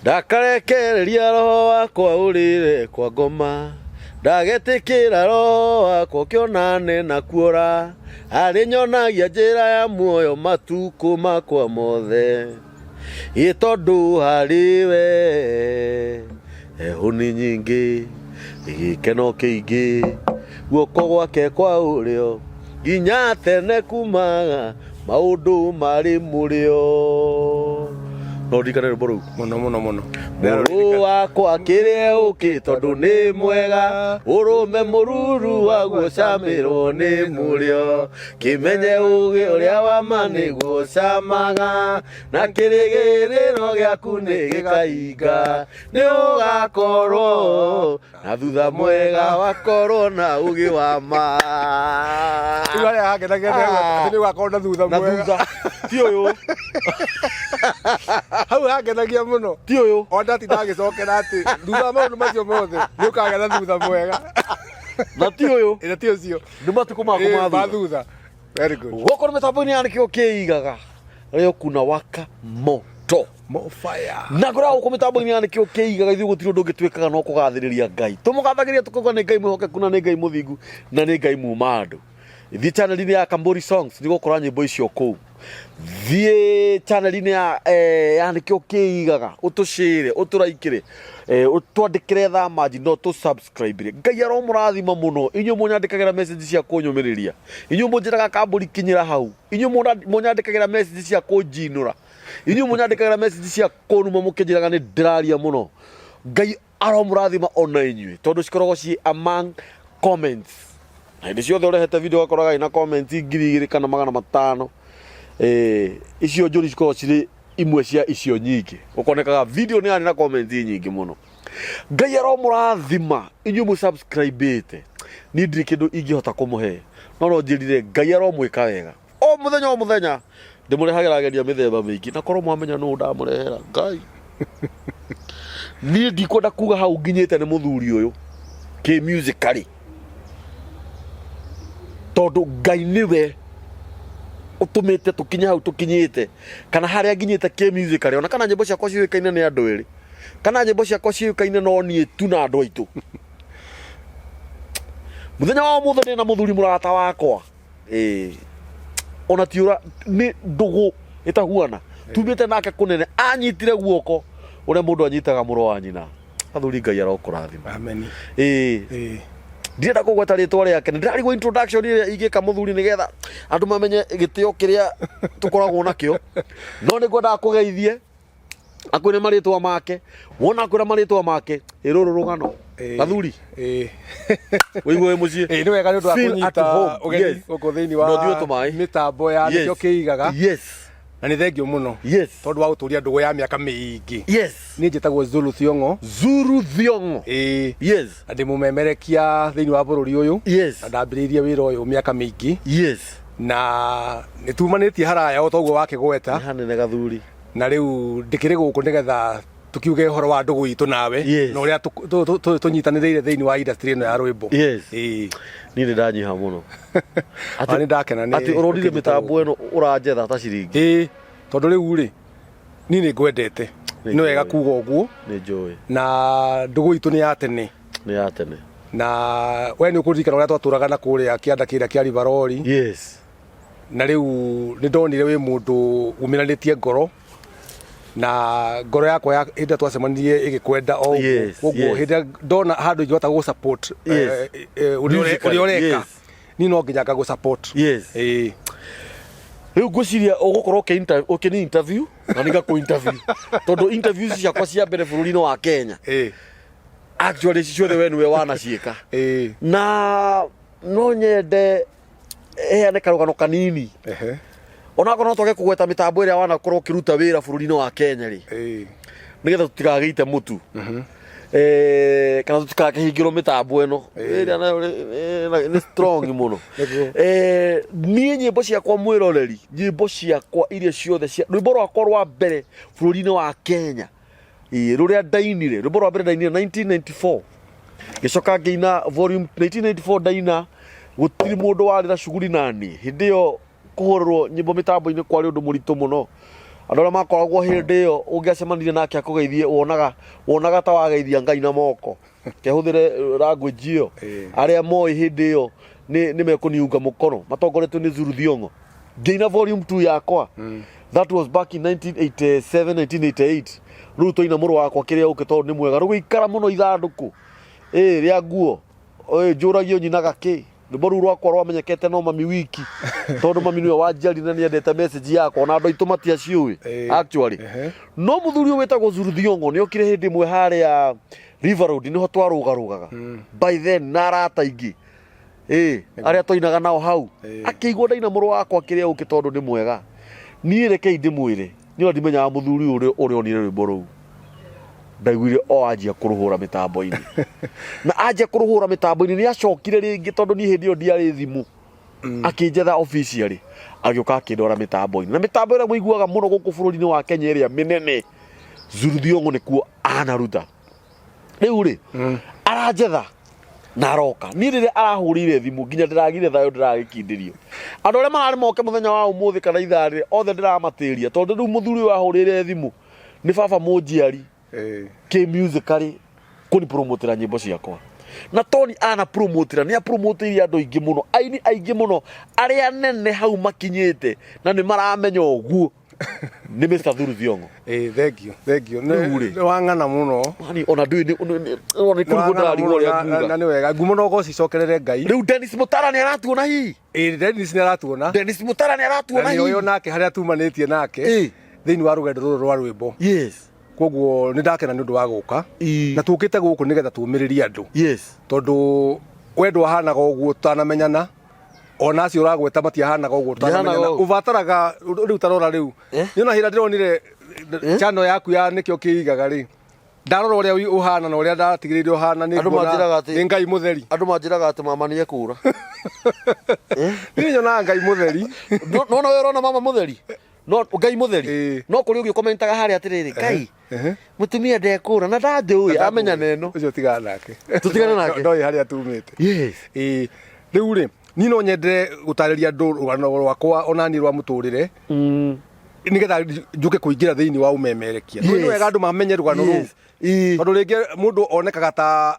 Ndakarekereria roho wakwa ũrĩre kwa ngoma, ndagetĩkĩra roho wakwa ũkĩonane na kuora, arĩnyonagia njĩra ya muoyo matukũ makwa mothe. Ĩ tondũ harĩ we hũni nyingĩ, gĩkeno kĩingĩ, guoko gwake kwa ũrĩo nginya tene kumaga maũndũ marĩ mũrĩo. No ndirikane rwĩmbo rũu. Mũno mũno mũno. Mũrũ wakwa kĩrĩa ũkĩ tondũ nĩ mwega, ũrũme mũruru waguo camĩrwo nĩ mũrĩo. Kĩmenye ũgĩ ũrĩa wa ma nĩguo camaga, na kĩrĩgĩrĩro gĩaku nĩ gĩkahinga. Nĩ ũgakorwo na thutha mwega wakorwo na ũgĩ wa ma. Rĩu harĩa hangenagia nĩ atĩ nĩ ũgakorwo na thutha Na mwega. thutha ti ũyũ, Hau hangenagia mũno. ti ũyũ. O ndatinda agĩcokera atĩ thutha wa maũndũ macio mothe nĩ ũkagĩa na thutha mwega. Na ti ũyũ. Ĩna ti ũcio. Nĩ matukũ maku Ĩĩ, ma ma thutha. thutha. Very good. Gũkũ nĩ mĩtambo-inĩ ya nĩkĩo kĩigaga rĩo kuna waka moto. More fire. Na ngora gũkũ mĩtambo-inĩ ya nĩkĩo kĩigaga ithuĩ gũtirĩ ũndũ ũngĩ twĩkaga no kũgathĩrĩria Ngai. Tũmũgathagĩria tũkauga nĩ Ngai mwĩhokeku na nĩ Ngai mũthingu na nĩ Ngai muma andũ. Thiĩ channel-inĩ ya Kamburi Songs nĩ ũgũkora nyĩmbo icio kũu. Thiĩ channel-inĩ ya ya nĩkĩo kĩigaga ũtũcĩre ũtũraikĩre ũtwandĩkĩre thaa manji no tũ subscribe. Ngai aromũrathima mũno inyuĩ mũnyandĩkagĩra message cia kũnyũmĩrĩria, inyuĩ mũnjĩraga Kamburi kinyĩra hau, inyuĩ mũnyandĩkagĩra message cia kũnjinũra, inyuĩ mũnyandĩkagĩra message cia kũnuma mũkĩnjĩraga nĩ ndĩraria mũno. Ngai aromũrathima ona inyuĩ tondũ cikoragwo ciĩ among comments. Na hĩndĩ ciothe ũrehete video ũgakoraga ĩna comments 2000 kana 500. Icio njũru cikoragwo cirĩ imwe cia icio nyingĩ. Ũkonekaga video nĩ yarĩ na comments nyingĩ mũno. Ngai aromũrathima inyuĩ mũ subscribe-ĩte. Niĩ ndirĩ kĩndũ ingĩhota kũmũhe no no njĩrire Ngai aromwĩka wega. O mũthenya o mũthenya ndĩmũrehagĩra ageni a mĩthemba mĩingĩ na korwo mwamenya nũ ndamũrehera Ngai. Niĩ ndikwenda kuga hau nginyĩte nĩ mũthuri ũyũ kĩ musically, tondũ Ngai nĩwe ũtũmĩte tũkinye hau tũkinyĩte, kana harĩa nginyĩte kĩ musically, ona kana nyĩmbo ciakwa ciũĩkaine nĩ andũ erĩ, kana nyĩmbo ciakwa ciũĩkaine no niĩ tu na andũ aitũ. Mũthenya wa ũmũthĩ ndĩ na mũthuri mũrata wakwa. Ona ti ũra nĩ ndũgũ ĩtahuana tumĩte nake kũnene, anyitire guoko ũrĩa mũndũ anyitaga mũrũ wa nyina. Athuri, Ngai arokũrathima. Amen. Ndirenda kũgweta rĩtwa rĩake, nĩ ndĩrarigwo introduction ĩrĩa ingĩka mũthuri nĩgetha andũ mamenye gĩtĩo kĩrĩa tũkoragwo nakĩo, no nĩ ngwendaga kũgeithie akwĩre marĩtwa make. Wona akwĩra marĩtwa make, ĩ rũrũ rũgano. Athuri, wĩigue wĩ mũciĩ. Ĩĩ, nĩ wega nĩ ũndũ wa Feel at kũnyita home. ũgeni gũkũ thĩinĩ wa No thiĩ tũmaĩ. mĩtambo ya nĩkĩo kĩigaga. Na nĩ thengio mũno tondũ wa gũtũria ndũgũ ya mĩaka mĩingĩ. Niĩ njĩtagwo Zulu Thiong'o. Zulu Thiong'o. Ĩĩ. Na ndĩ mũmemerekia thĩinĩ wa bũrũri ũyũ. Na ndambĩrĩirie wĩra ũyũ mĩaka mĩingĩ. Na nĩ tumanĩtie haraya o toguo wakĩgweta. Nĩ hanene gathuri. Na rĩu ndĩkĩrĩ gũkũ nĩgetha tukiuge ũhoro wa ndũgũ itũ nawe na ũrĩa tũnyitanĩrĩire thĩinĩ wa industry ĩno ya rwĩmbo. Ĩĩ. Niĩ nĩ ndanyiha mũno. Atĩ nĩ ndakena nĩ atĩ ũronire ũkĩnyita mĩtambo gũkũ. ĩno ũranjetha ta ciringi. Ĩĩ, tondũ rĩu rĩ niĩ nĩ ngwendete. Nĩ Nĩ wega njũĩ. kuga ũguo. Nĩ njũĩ. Na ndũgũ itũ nĩ ya tene. Nĩ ya tene. Na we nĩ ũkũririkana ũrĩa twatũraga na kũrĩa kĩanda kĩrĩa kĩa Rivaroli. Na rĩu nĩ ndonire wĩ mũndũ umĩranĩtie ngoro, na ngoro yakwa ya hĩndĩ ĩrĩa twacemanirie ĩgĩkwenda o ũguo. Koguo hĩndĩ ĩrĩa ndona handũ ingĩhota gũ support, Musically, ũrĩa ũreka, niĩ no nginya ngagũ support. Ĩĩ. Rĩu ngwĩciria ũgũkorwo ũkĩni interview na nĩ ngakũ interview, tondũ interview ciakwa cia mbere bũrũri-inĩ wa Kenya, actually ciothe we nĩwe wanaciĩka. Na no nyende heane karũgano kanini, onakorwo no twage kũgweta mĩtambo ĩrĩa wanakorwo ũkĩruta wĩra bũrũri-inĩ wa Kenya rĩ, nĩgetha tũtikagĩite mũtu kana tũtikakĩhingĩrwo mĩtambo ĩno ĩrĩa nayo nĩ strong mũno. Niĩ nyĩmbo ciakwa, mwĩroreri, nyĩmbo ciakwa iria ciothe cia rwĩmbo rwakwa rwa mbere bũrũri-inĩ wa Kenya, ĩĩ, rũrĩa ndainire, rwĩmbo rwa mbere ndainire 1994, ngĩcoka ngĩina volume 1994 ndaina gũtirĩ mũndũ warĩ na cuguri nani. Hĩndĩ ĩyo kũhũrĩrwo nyĩmbo mĩtambo-inĩ kwarĩ ũndũ mũritũ mũno. Andũ arĩa makoragwo hĩndĩ ĩyo ũngĩacemanirie nake akũgeithie wonaga wonaga ta wageithia Ngai na moko. Kehũthĩre language ĩyo. Arĩa moĩ hĩndĩ ĩyo nĩ nĩ mekũniunga mũkono matongoretio nĩ Zulu Thiong'o. Ngĩina volume 2 yakwa. That was back in 1987 1988. Rĩu twaina mũrũ wakwa kĩrĩa ũkĩ tondũ nĩ mwega. Rũgĩikara mũno ithandũkũ. Ĩĩ rĩa nguo. Ĩĩ njũragio nyinaga kĩ. Rwĩmbo rũu rwakwa rwamenyekete no mami wiki tondũ mami nĩwe wanjiarire na nĩendete message yakwa ona andũ aitũ matiaciũĩ actually. No mũthuri ũyũ wĩtagwo Zulu Thiong'o nĩ okire hĩndĩ ĩmwe harĩa River Road nĩho twarũgarũgaga by then na arata aingĩ ĩĩ arĩa twainaga nao hau akĩigua ndaina mũrũ wakwa kĩrĩa ũkĩ tondũ nĩ mwega. Niĩ rekei ndĩmwĩre niĩ ona ndimenyaga mũthuri ũyũ ũrĩa onire rwĩmbo rũu ndaiguire o anjia kũrũhũra mĩtambo-inĩ na anjia kũrũhũra mĩtambo-inĩ nĩ acokire rĩngĩ tondũ niĩ hĩndĩ ĩyo ndiarĩ thimũ akĩnjetha officially agĩũka akĩndwara mĩtambo-inĩ na mĩtambo ĩrĩa mũiguaga mũno gũkũ bũrũri-inĩ wa Kenya ĩrĩa mĩnene Zulu Thiong'o nĩkuo anaruta rĩu rĩ aranjetha na aroka niĩ rĩrĩa arahũrĩire thimũ nginya ndĩragire thayũ ndĩragĩkindĩrio andũ arĩa mararĩ moke mũthenya wa ũmũthĩ kana ithaa rĩrĩ othe ndĩramatĩria tondũ rĩu mũthuri ũyũ ahũrĩire thimũ nĩ baba mũnjiari kĩ musically kũni promotera nyĩmbo ciakwa na Tony ana promotera nĩ apromoteirie andũ aingĩ mũno aini aingĩ mũno arĩa nene hau makinyĩte na nĩ maramenya ũguo nĩ Mr. Thuru Thiong'o. Ĩĩ thengiũ thengiũ. Rĩu rĩ. Nĩ wang'ana mũno. Mani ona ndũĩ nĩ nĩ nĩ kũrigwo ndĩrarigwo ũrĩa Na nguga. nĩ wega ngumo no gũcicokerere Ngai. Rĩu Dennis Mutara nĩ aratuona hihi? Ĩĩ Dennis nĩ aratuona. Dennis Mutara nĩ Na aratuona nĩ oĩ hihi? onake harĩa tumanĩtie nake Ĩĩ. thĩinĩ wa rũgendo rũrũ rwa rwĩmbo. Yes. Koguo nĩ ndakena nĩ ũndũ wa gũka. Ĩĩ. Na tũkĩte gũkũ nĩgetha tũmĩrĩrie andũ. Yes. Tondũ we ndwahanaga ũguo tũtanamenyana. Ona acio ũragweta matiahanaga ũguo Ndiahanaga tũtanamenyana. ũguo. Ũbataraga rĩu tarora rĩu. Eh? Nĩ ona hĩndĩ ndĩronire channel yaku ya nĩkĩo kĩigaga rĩ. Ndarora ũrĩa ũhana na ũrĩa ndatigĩrĩire ũhana nĩ Andũ nguona manjĩraga atĩ- nĩ Ngai mũtheri. Andũ manjĩraga atĩ mama nĩ ekũra. Niĩ nyonaga Ngai mũtheri. No no we ũrona mama mũtheri? No Ngai mũtheri. Ĩĩ. No kũrĩ ũngĩ ũkomentaga harĩa atĩrĩrĩ, Ngai mũtumia ndekũra na ndanjũĩ amenya neno. Ũcio tigana nake. Tũtigane nake? Ndoĩ harĩa tumĩte. Yes. Ĩĩ. Rĩu rĩ, niĩ no nyende gũtarĩria andũ rũgano rwakwa ona niĩ rwa mũtũrĩre. Nĩgetha njũke kũingĩra thĩinĩ wa ũmemerekia. Yes. Nĩ wega andũ mamenye rũgano rũu. Yes. Ĩĩ. Tondũ rĩngĩ mũndũ onekaga ta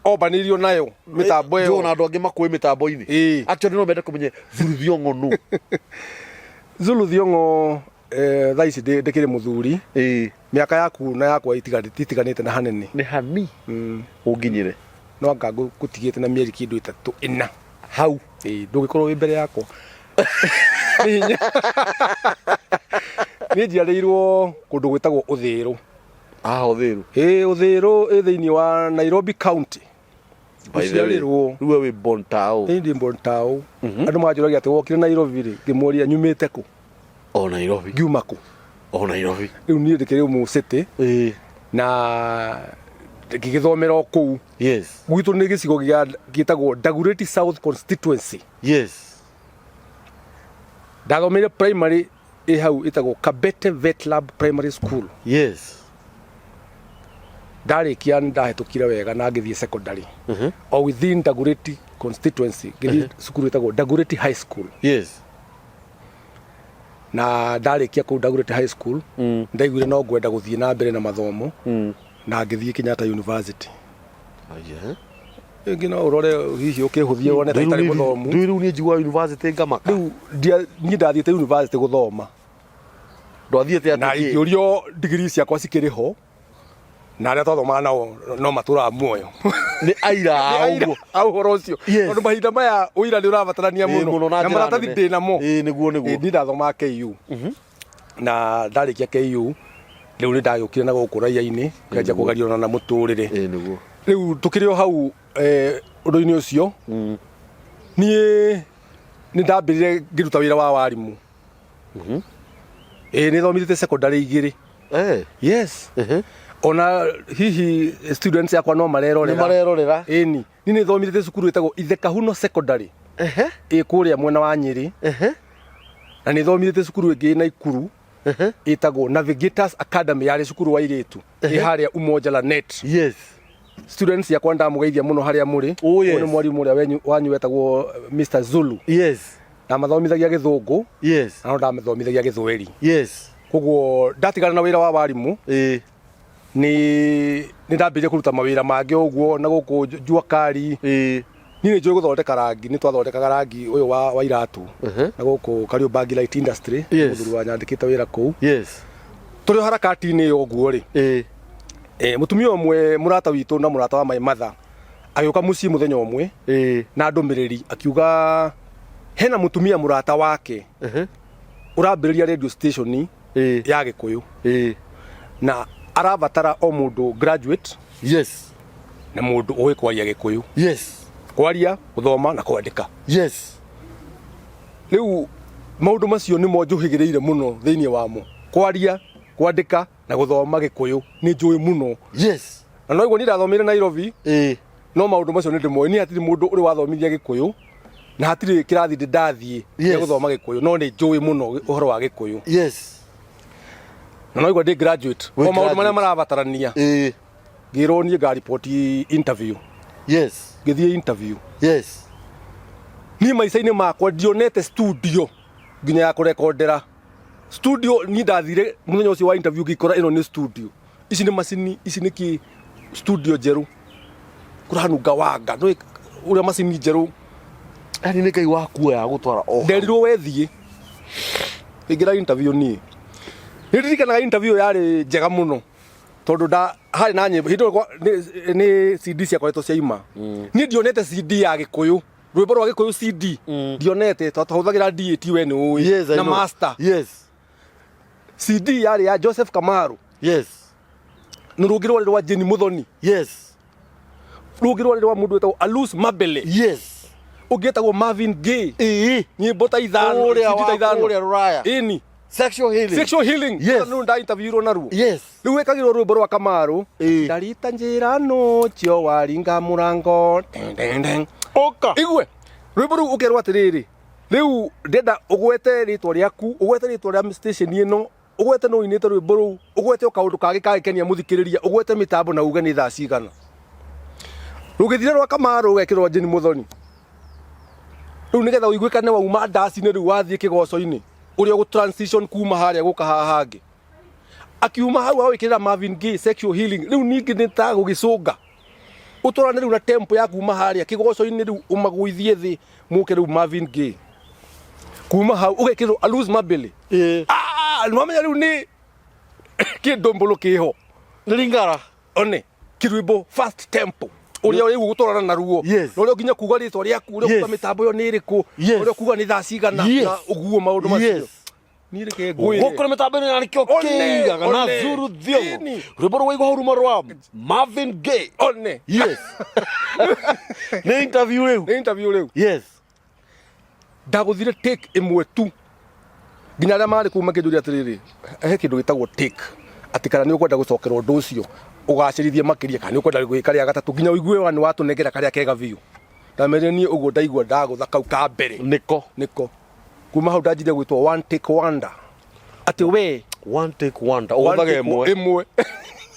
ombanĩirio nayo mĩtambo Njũĩ ĩyo. ona andũ angĩ makũĩ mĩtambo-inĩ. Ĩĩ. Actually no mende kũmenya Zulu Thiong'o nũ. Zulu Thiong'o thaa ici ndĩkĩrĩ mũthuri. Ĩĩ. Mĩaka yaku na yakwa itiganĩte na hanene. Nĩ hani ũnginyĩre No anga ngũtigĩte na mĩeri kĩndũ ĩtatũ ĩna. hau. Ĩĩ, ndũngĩkorwo wĩ mbere yakwa. Nĩ hinya. Niĩ njiarĩirwo kũndũ gwĩtagwo Ũthĩrũ. Ah, Ũthĩrũ. Ĩĩ, Ũthĩrũ ĩ thĩinĩ wa Nairobi County. By the way, Gũciarĩrwo. rĩu we wĩ born tao. Niĩ ndĩ born tao. Andũ manjũragia atĩ wokire Nairobi rĩ, ngĩmoria nyumĩte kũ? O Nairobi. Ngiuma kũ? O Nairobi. Rĩu niĩ ndĩkĩrĩ mũ city Ĩĩ. na ngĩgĩthomera o kũu. Yes. Gwitũ nĩ gĩcigo gĩtagwo Dagoretti South Constituency. Yes. Ndathomeire primary ĩ hau ĩtagwo Kabete Vet Lab Primary School. Yes. Ndarĩkia nĩ ndahĩtũkire wega na ngĩthiĩ secondary. O within Dagoretti constituency ngĩthiĩ cukuru ĩtagwo Dagoretti High School. Yes. Na ndarĩkia kũu Dagoretti High School ndaiguire no ngwenda gũthiĩ na mbere na mathomo na ngĩthiĩ Kenyatta University. Aya. Rĩngĩ no ũrore hihi ũkĩhũthie wone ta itarĩ mũthomu. Ndũĩ rĩu niĩ njiguaga university ngamaka. Rĩu niĩ ndathiĩte university gũthoma. Ndwathiĩte Na atĩ kĩ? ingĩũrio degree ciakwa cikĩrĩ ho na arĩa twathomaga nao no matũraga muoyo. Nĩ aira a ũguo. A ũhoro ũcio. Yes. Tondũ mahinda maya ũira nĩ ũrabatarania Ĩĩ, mũno. na Na njĩra maratathi nene. ndĩ namo. Ĩĩ, nĩguo nĩguo. Ĩĩ, niĩ ndathomaga KU. Na ndarĩkia KU rĩu nĩ ndagĩũkire na gũkũ raia-inĩ ngĩanjia kũgariũrana na mũtũrĩre. Ĩĩ, nĩguo. Rĩu tũkĩrĩ o hau ũndũ-inĩ ũcio niĩ nĩ ndambĩrire ngĩruta wĩra wa warimũ. Ĩĩ nĩ thomithĩtie secondary igĩrĩ. Yes. Ona hihi students yakwa no marerorera. Nĩ marerorera. Ĩni. Niĩ nĩ thomithĩtie cukuru ĩtagwo Ithe Kahuno Secondary. Ĩ kũrĩa mwena wa Nyĩrĩ. Na nĩ thomithĩtie cukuru ĩngĩ Naikuru ĩtagwo Navigators Academy yarĩ cukuru wa airĩtu. Ĩ harĩa Umoja Lanet. Yes. Students yakwa ndamũgeithia mũno harĩa mũrĩ. Oh, yes. Ũyũ nĩ mwarimũ ũrĩa wanyu wetagwo Mr. Zulu. Yes. Ndamathomithagia gĩthũngũ Yes. na no ndamathomithagia gĩthweri. Yes. Koguo ndatigana na wĩra wa warimũ nĩ ndambĩrĩirie kũruta mawĩra mangĩ ũguo na gũkũ jua kari. Niĩ nĩ njũĩ gũthondeka rangi, nĩ twathondekaga rangi ũyũ wa iratũ na gũkũ Kariobangi Light Industry. Mũthuri wa nyandĩkĩte wĩra kũu. Tũrĩ o harakati-inĩ ĩyo ũguo rĩ, mũtumia ũmwe mũrata witũ na mũrata wa my mother agĩũka mũciĩ mũthenya ũmwe na ndũmĩrĩri akiuga hena mũtumia mũrata wake ũrambĩrĩria radio station ya Gĩkũyũ na arabatara o mũndũ graduate na mũndũ ũĩ kwaria Gĩkũyũ. Kwaria, gũthoma na kwandĩka. Rĩu maũndũ macio nĩmo njũhĩgĩrĩire mũno thĩinĩ wamo, kwaria, kwandĩka na gũthoma Gĩkũyũ nĩ njũĩ mũno. Na no igua niĩ ndathomeire Nairobi, no maũndũ macio nĩ ndĩmoĩ. Niĩ hatirĩ mũndũ ũrĩ wathomithia Gĩkũyũ na hatirĩ kĩrathi ndĩ ndathiĩ gĩa gũthoma Gĩkũyũ, no nĩ njũĩ mũno ũhoro wa Gĩkũyũ. Na no igua ndĩ graduate. Wĩ O maũndũ marĩa graduate. marabatarania. Ngĩrwo niĩ ngariboti interview. Ngĩthiĩ interview. Niĩ maica-inĩ makwa ndionete studio nginya ya kũrekondera. Studio niĩ ndathire mũthenya ũcio wa interview ngĩkora ĩno nĩ studio. Ici nĩ macini, ici nĩ kĩ studio njerũ. Kũranunga wanga, ndũĩ ũrĩa macini njerũ. Yaani nĩ Ngai wakuoya agũtwara o hau. Nderirwo wethiĩ. Ingĩra interview niĩ. Nĩ ndirikanaga interview yarĩ njega mũno. Tondũ nda harĩ na nyĩmbo hĩndĩ ĩyo nĩ CD ciakoretwo ciaima. Niĩ ndionete CD ya Gĩkũyũ. Rwĩmbo rwa Gĩkũyũ CD ndionete, tondũ twahũthagĩra DAT we nĩ ũĩ. Yes, I Na know. master. CD yarĩ ya Joseph Kamaru. Na rũngĩ rwarĩ rwa Jane Muthoni. Rũngĩ rwarĩ rwa mũndũ wĩtagwo Alus Mabele. Ũngĩ etagwo Marvin Gaye. Nyĩmbo ta ithano, Kũrĩa CD ta wa ithano. kũrĩa Rũraya. Ĩni. Sexual healing. Sexual healing. Nũ nda interviewirwo naruo. Rĩu wĩkagĩrwo rwĩmbo rwa Kamaru. Ndarita njĩra nũ cio waringa mũrango. Ding, ding, ding. Ũka. Igue. Rwĩmbo rũu ũkerwo atĩrĩrĩ, rĩu ndĩrenda ũgwete rĩtwa rĩaku, ũgwete rĩtwa rĩa station ĩno, ũgwete nũ ũinĩte rwĩmbo rũu, ũgwete o kaũndũ kangĩ kangĩkenia mũthikĩrĩria, ũgwete mĩtambo na uge nĩ thaa cigana. Rũgĩthira rwa Kamaru rũgekĩrwo Jane Muthoni. Rĩu nĩgetha ũiguĩkane wauma ndaci-inĩ rĩu wathiĩ kĩgoco-inĩ, ũrĩa ũgũ transition kuma harĩa gũka haha hangĩ. Akiuma hau agwĩkĩrĩra Marvin Gaye sexual healing, rĩu ningĩ nĩ ta gũgĩcũnga. Ũtwarane rĩu na tempo ya kuma harĩa kĩgoco-inĩ rĩu ũmagũithie thĩ mũke rĩu Marvin Gaye. Kuma hau ũgekĩrwo Alus Mabele. Nĩwamenya rĩu nĩ kĩndũmbũrũ kĩho. Nĩ Lingala. One kĩrwĩmbo fast tempo ũrĩa rĩu ũgũtwarana naruo. Na ũrĩa nginya kuga rĩtwa rĩaku, ũrĩa kuga mĩtambo ĩyo nĩ ĩrĩkũ, ũrĩa kuga nĩ thaa cigana, na ũguo maũndũ macio. Niĩ reke ngwĩre. Gũkũ nĩ mĩtambo ĩno ya nĩkĩo One, kĩigaga na one. Zuru Thiong'o. Ĩni. Rwĩmbo rũu waigua hau ruma rwa Marvin Gaye. One. Nĩ interview rĩu. Nĩ interview rĩu. Ndagũthire take ĩmwe tu. Nginya arĩa marĩ kũu makĩnjũria atĩrĩrĩ, he kĩndũ gĩtagwo take, atĩ kana nĩ ũkwenda gũcokera ũndũ ũcio ũgacĩrithie makĩria, kana nĩ ũkwenda gwĩka rĩa gatatũ nginya ũigue wa nĩ watũnengera karĩa kega biũ. Ndamerire niĩ ũguo ndaigua ndagũtha kau ka mbere. Nĩko. Nĩko. Kuma hau ndanjirie gwĩtwo one take wonder. Atĩ we One take wonder. Ũgũthaga ĩmwe. Ĩmwe.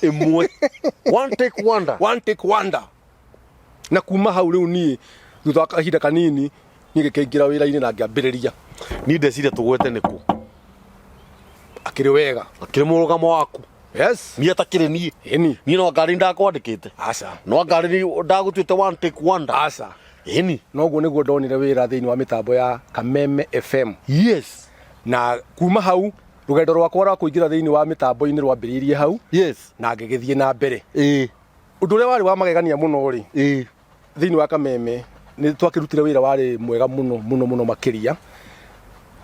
Ĩmwe. One take wonder. One take wonder. Na kuma hau rĩu niĩ thutha wa kahinda kanini niĩ ngĩkĩingĩra wĩra-inĩ na ngĩambĩrĩria. Niĩ ndeciria tũgwete nĩkũ. Akĩrĩ wega. Akĩrĩ mũrũgamo waku. Niĩ atakĩrĩ niĩ. Ĩni. Niĩ no ngari ndakwandĩkĩte. Aca. No ngari ndagũtuĩte one take wonder. Aca. Ĩni. Noguo nĩguo ndonire wĩra thĩinĩ wa mĩtambo ya Kameme FM. Na kuma hau rũgendo rwakwa rwa kũingĩra thĩinĩ wa mĩtambo-inĩ rwambĩrĩirie hau. Na ngĩgĩthiĩ na mbere. Ũndũ ũrĩa warĩ wa magegania mũno rĩ, thĩinĩ wa Kameme nĩ twakĩrutire wĩra warĩ mwega mũno mũno mũno makĩria.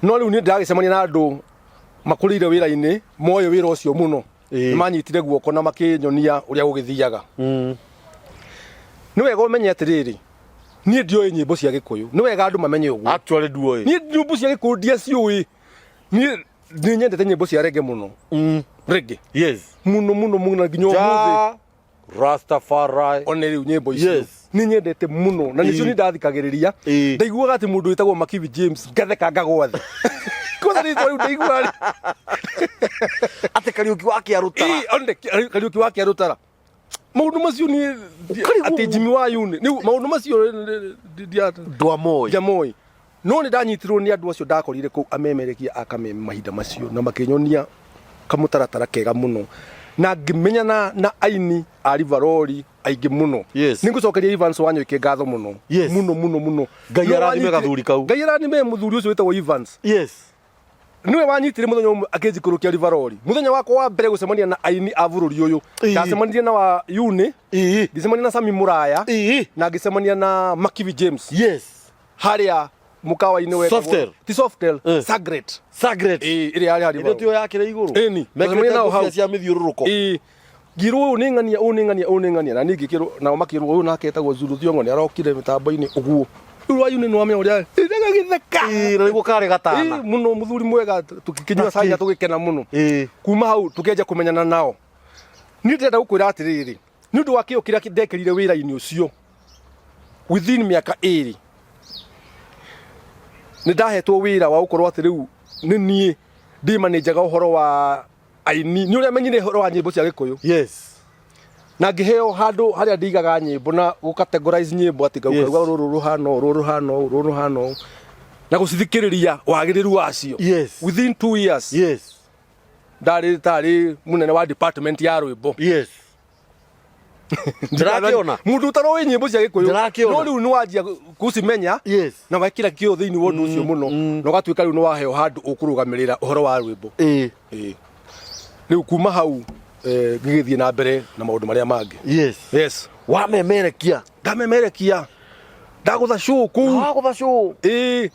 No rĩu nĩ ndĩragĩcemania na andũ makũrĩire wĩra-inĩ, moĩ wĩra ũcio mũno. Nĩ manyitire guoko na makĩnyonia ũrĩa gũgĩthiaga. Nĩ wega ũmenye atĩrĩrĩ, niĩ ndioĩ nyĩmbo cia Gĩkũyũ. Nĩ wega andũ mamenye ũguo. Actually nduoĩ. Niĩ nyĩmbo cia Gĩkũyũ ndiaciũĩ. Niĩ nĩ nyendete nyĩmbo cia reggae mũno. Reggae. Mũno mũno mũno nginya ũmũthĩ. Ja Rastafari. One rĩu nyĩmbo icio. Nĩ nyendete mũno na nĩcio nĩ ndathikagĩrĩria. Ndaiguaga atĩ mũndũ wĩtagwo Makibi James ngatheka ngagwa thĩ. Kwanza rĩtwa rĩu ndaigua rĩ. Atĩ Kariũki wa Kĩarũtara. Ĩ, one Kariũki wa Kĩarũtara. Maũndũ macio nĩ Ũkarigwo atĩ Jimmy wa Yuni. Rĩu maũndũ macio Ndwamoĩ. ndiamoĩ. No nĩ ndanyitirwo nĩ andũ acio ndakorire kũu amemerekia a Kameme mahinda macio na makĩnyonia kamũtaratara kega mũno na ngĩmenyana na aini a Rivaroli aingĩ mũno. Yes. Nĩ ngũcokeria Evans Wanyoike ngatho mũno. Yes. Mũno mũno mũno. Ngai Nĩwe arathime wanyitire- gathuri kau. Ngai arathime mũthuri ũcio wĩtagwo Evans. Yes. Niwe wanyitire muthenya ũmwe akĩnjikũrũkia Rivaroli. Muthenya wakwa wa mbere gũcemania na aini a bũrũri ũyũ. Ndacemanirie na wa Yuni, ngĩcemania na Sami Muraya na ngĩcemania na Makibi James. Yes. Harĩa mũkawa-inĩ wetagwo Softel. Ti Softel, Sagret. Sagret. Ĩĩ, ĩrĩa yarĩ harĩa Ĩrĩa tiyo yakĩra igũrũ. Ĩni. Mekĩrĩte Twacemania nao hau. ngũbia cia mĩthiũrũrũko. Ĩĩ. Ngĩrwo ũyũ nĩ ng'ania, ũyũ nĩ ng'ania, ũyũ nĩ ng'ania. Na niĩ ngĩkĩrwo, nao makĩrwo ũyũ nake etagwo Zulu Thiong'o nĩ arokire mĩtambo-inĩ ũguo. Rĩu Wayuni nĩ wamenya ũrĩa gagĩtheka. Ĩĩ, na nĩguo karĩ gatana. Ĩĩ, mũno mũthuri mwega tũgĩkĩnyua cai na tũgĩkena mũno. Ĩĩ. Kuma hau tũkĩanjia kũmenyana nao. Niĩ ndĩrenda gũkwĩra atĩrĩrĩ, nĩ ũndũ wa kĩo kĩrĩa ndekĩrire wĩra-inĩ ũcio within mĩaka ĩrĩ nĩ ndahetwo wĩra wa gũkorwo atĩ rĩu nĩ niĩ ndĩmanĩnjaga ũhoro wa aini nĩ ũrĩa menyire ũhoro wa nyĩmbo cia gĩkũyũ. Yes. Na ngĩheo handũ harĩa ndigaga nyĩmbo na gũ categorize nyĩmbo atĩ ngauga rũrũ rũhana ũũ, rũrũ rũhana ũũ, rũrũ rũhana ũũ na gũcithikĩrĩria wagĩrĩru wacio. Yes. Within 2 years. Yes. Ndarĩ tarĩ mũnene wa department ya rwĩmbo. Yes. Ndĩrakĩona. Mũndũ ũtaroĩ nyĩmbo cia gĩkũyũ. Ndĩrakĩona. No rĩu nĩ wanjia gũcimenya. Yes. Na wekĩra kĩo thĩinĩ wa ũndũ ũcio mũno na ũgatuĩka rĩu nĩ waheo handũ ũkũrũgamĩrĩra ũhoro wa rwĩmbo. Ĩĩ. Ĩĩ. Rĩu kuma hau ngĩgĩthiĩ na mbere na maũndũ marĩa mangĩ. Yes. Yes. Wamemerekia. Ndamemerekia. Ndagũtha show kũu. Wagũtha show. Ĩĩ.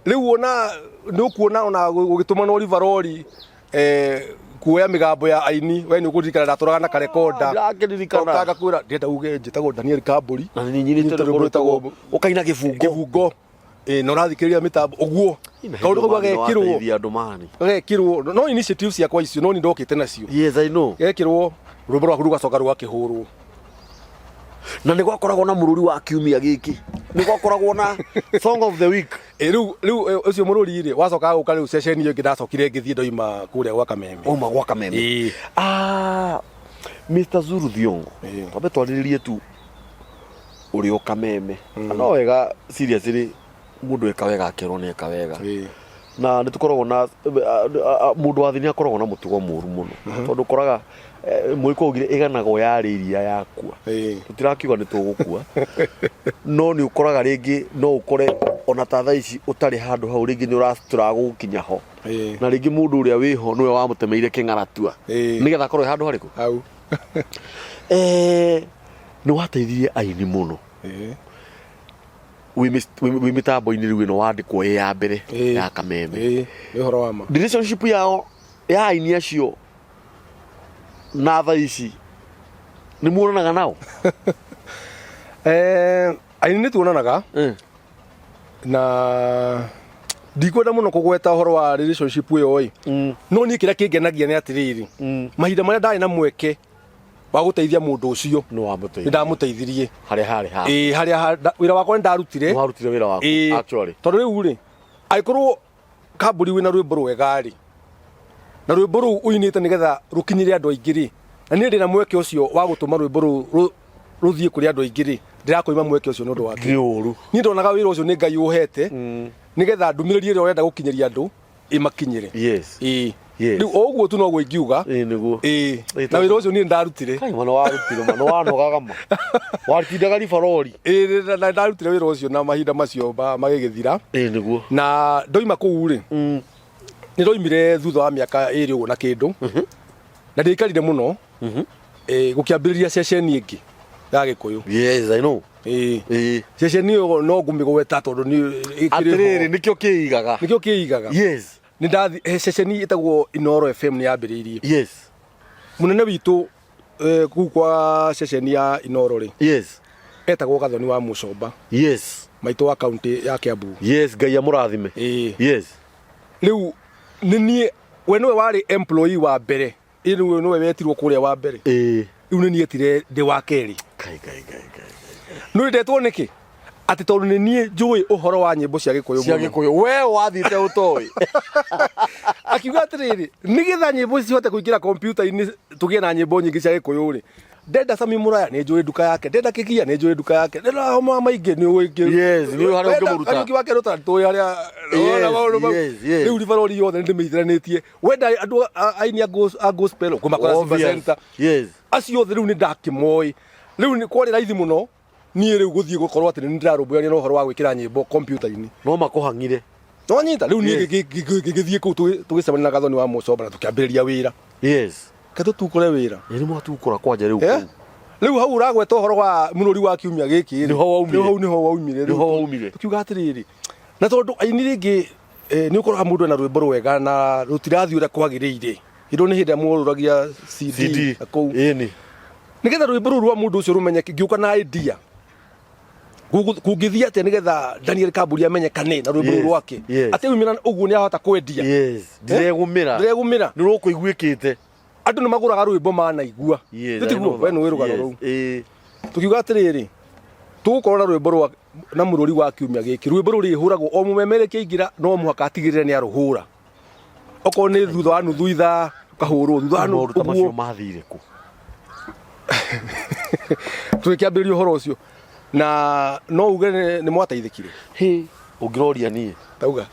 Rĩu ona nĩ ũkuona ona gũgĩtũmanwo Rivaroli kuoya mĩgambo ya aini we nĩ ũkũririkana ndatũraga na karekonda. Ndĩrakĩririkana. Ngoka ngakwĩra ndĩrenda uge njĩtagwo Daniel Kambũri. Na nĩ nyinĩte Nyinĩte rwĩmbo rwĩmbo rwĩtagwo rwĩtagwo ũkaina kĩbungo. Kĩbungo. Na ũrathikĩrĩria mĩtambo ũguo. Kaũndũ kau gagekĩrwo. Wateithia andũ mani. Gagekĩrwo no initiative ciakwa icio no nĩ ndokĩte nacio. Yes, I know. Gekĩrwo rwĩmbo rwaku rũgacoka rũgakĩhũrwo. Na nĩ gwakoragwo na mũrũri wa kiumia gĩkĩ. Nĩ gwakoragwo na song of the week. Rĩu rĩu ũcio mũrũri rĩ wacokaga gũka rĩu ceceni ĩyo ĩngĩ ndacokire ngĩthiĩ ndoima kũrĩa gwa Kameme. Wauma gwa Kameme. Ĩĩ. Mr. Zulu Thiong'o. Ĩĩ. Twambe twarĩrĩrie tu ũrĩ o Kameme. No wega seriously mũndũ eka wega akerwo nĩ eka wega. Ĩĩ. Na nĩ tũkoragwo na mũndũ wa thĩ nĩ akoragwo na mũtugo mũru mũno. Tondũ ũkoraga mũgĩkũyũ augire ĩganagwo yarĩ iria yakua. Ĩĩ. Tũtirakiuga nĩ tũgũkua. No nĩ ũkoraga rĩngĩ no ũkore ona ta thaa ici ũtarĩ handũ hau rĩngĩ nĩ ũratũra gũkinya ho. Ĩĩ. Na rĩngĩ mũndũ ũrĩa wĩho nĩwe wamũtemeire kĩng'aratua. Ĩĩ. Nĩgetha akorwo e handũ harĩkũ? Hau. Nĩ wateithirie aini mũno. Ĩĩ. Wĩ mĩtambo-inĩ rĩu ĩno wandĩkwo ĩ ya mbere Ĩĩ. ya Kameme. Ĩĩ, nĩ ũhoro wa ma. Relationship yao ya aini acio na thaa ici nĩ muonanaga nao? Aini nĩ tuonanaga na ndikwenda mũno kũgweta ũhoro wa relationship ĩyo ĩ. No niĩ kĩrĩa kĩngenagia nĩ atĩrĩrĩ, mahinda marĩa ndarĩ na mweke wa gũteithia mũndũ ũcio Nĩ wamũteithirie. nĩ ndamũteithirie. Harĩa harĩ ha. Ĩĩ, harĩa wĩra wakwa nĩ ndarutire. Nĩ warutire wĩra waku, Ĩĩ. actually. Tondũ rĩu rĩ, angĩkorwo Kambũri wĩna rwĩmbo rwega rĩ, na rwĩmbo rũu ũinĩte nĩgetha rũkinyĩre andũ aingĩ rĩ, na niĩ ndĩna mweke ũcio wa gũtũma rwĩmbo rũu rũthiĩ kũrĩ andũ aingĩ rĩ, ndĩrakũima mweke ũcio nĩ ũndũ wa kĩ? Nĩ ũru. Niĩ ndonaga wĩra ũcio nĩ Ngai ũhete, nĩgetha ndũmĩrĩri ĩrĩa ũrenda gũkinyĩria andũ ĩmakinyĩre. Yes. Ĩĩ. Yes. Rĩu o ũguo tu noguo ingiuga. Ĩĩ, nĩguo. Ĩĩ. Ĩĩ, Na wĩra ũcio niĩ ndarutire. Kai, ma nĩwarutire, ma nĩwanogaga ma. Watindaga ribarori. Ĩĩ, na ndarutire wĩra ũcio na mahinda macio magĩgĩthira. Ĩĩ, nĩguo. Na ndoima kũu rĩ, nĩ ndoimire thutha wa mĩaka ĩrĩ ũguo na kĩndũ. Na ndiaikarire mũno. Gũkĩambĩrĩria ceceni ĩngĩ ya Gĩkũyũ. Yes, I know. Ĩĩ. Ĩĩ. Ceceni ĩyo no ngũmĩgweta tondũ nĩ ĩkĩrĩ ho. Atĩrĩrĩ, nĩkĩo kĩigaga. Nĩkĩo kĩigaga. Yes. Nĩ ndathi, ceceni ĩtagwo Inooro FM nĩ yambĩrĩirie. Yes. Mũnene witũ kũu kwa ceceni ya Inooro rĩ. Yes. Etagwo Gathoni wa Mũcomba. Yes. Maitũ wa kaunti ya Kiambu. Yes, Ngai amũrathime. Ĩĩ. Yes. Rĩu nĩ niĩ, we nĩwe warĩ employee wa mbere. Ĩĩ nĩwe nĩwe wetirwo kũrĩa wa mbere. Ĩĩ. Rĩu nĩ niĩ etire ndĩ wa kerĩ. Kai, kai, kai, kai. Nĩ ndetwo nĩkĩ? Atĩ tondũ nĩ niĩ njũĩ ũhoro wa nyĩmbo cia Gĩkũyũ Cia mũno. Gĩkũyũ. We wathiĩte ũtoĩ. Akiuga atĩrĩrĩ, nĩgetha nyĩmbo cihote kũingĩra kompiuta-inĩ tũgĩe na nyĩmbo nyingĩ cia Gĩkũyũ rĩ, Ndenda Sami Muraya nĩ njũĩ nduka yake, ndenda Kĩgia nĩ njũĩ nduka yake, ndenda homa maingĩ nĩ ũĩ. Yes, nĩ ũĩ harĩa ũngĩmũruta. Kariũki wa Kerũta tũĩ harĩa. Ona maũndũ mau. Rĩu ribarori yothe nĩ ndĩmĩitĩranĩtie. Wenda andũ aini a gospel ũkũmakora Simba Obvious. Center. Acio othe rĩu nĩ ndakĩmoĩ. Rĩu nĩ kwarĩ raithi mũno niĩ rĩu gũthiĩ gũkorwo atĩ nĩ ndĩrarũmbũyania na ũhoro wa gwĩkĩra nyĩmbo kompiuta-inĩ. No makũhang'ire. Nĩwanyita? Rĩu niĩ ngĩgĩthiĩ kũu tũgĩcemania na Gathoni wa Mũcomba na tũkĩambĩrĩria wĩra. Reke tũtukũre wĩra. Ĩ nĩ mwatukũra kwanja rĩu Eh? kũu. Rĩu hau ũragweta ũhoro wa mũrũri wa kiumia gĩkĩ rĩ. Nĩho waumire. Nĩho hau nĩho waumire. Rĩu Nĩho waumire. Tũkiuga atĩrĩrĩ, na tondũ aini rĩngĩ nĩ ũkoraga mũndũ ena rwĩmbo rwega na rũtirathiĩ ũrĩa kwagĩrĩire. Ĩno nĩ hĩndĩ ĩrĩa mworũragia CD CD. na kũu. Ĩni. Nĩgetha rwĩmbo rũu rwa mũndũ ũcio rũmenyeke, ngĩũka na idea. Kũngĩthiĩ atĩa nĩgetha Daniel Kamburi amenyekane na rwĩmbo rũu rwake? Atĩ aumĩra ũguo nĩ ahota kwendia. Ndiregũmĩra. Ndiregũmĩra. Nĩ rũkũiguĩkĩte. Andũ nĩ magũraga rwĩmbo manaigua. Yes, Nĩ I tiguo? know We that. nĩ ũĩ rũgano rũu. Tũkiuga atĩrĩrĩ, tũgũkorwo na rwĩmbo rwa na mũrũri wa kiumia gĩkĩ. Rwĩmbo rũrĩhũragwo o mũmemerekia aingĩra no mũhaka atigĩrĩre nĩ arũhũra. Okorwo nĩ thutha wa nuthu ithaa ũkahũrwo thutha wa nuthu Maũndũ ta macio ũguo. mathire kũ? Tũgĩkĩambĩrĩria ũhoro ũcio na no uge nĩ mwateithĩkire. Hĩ, ũngĩroria niĩ. Tauga.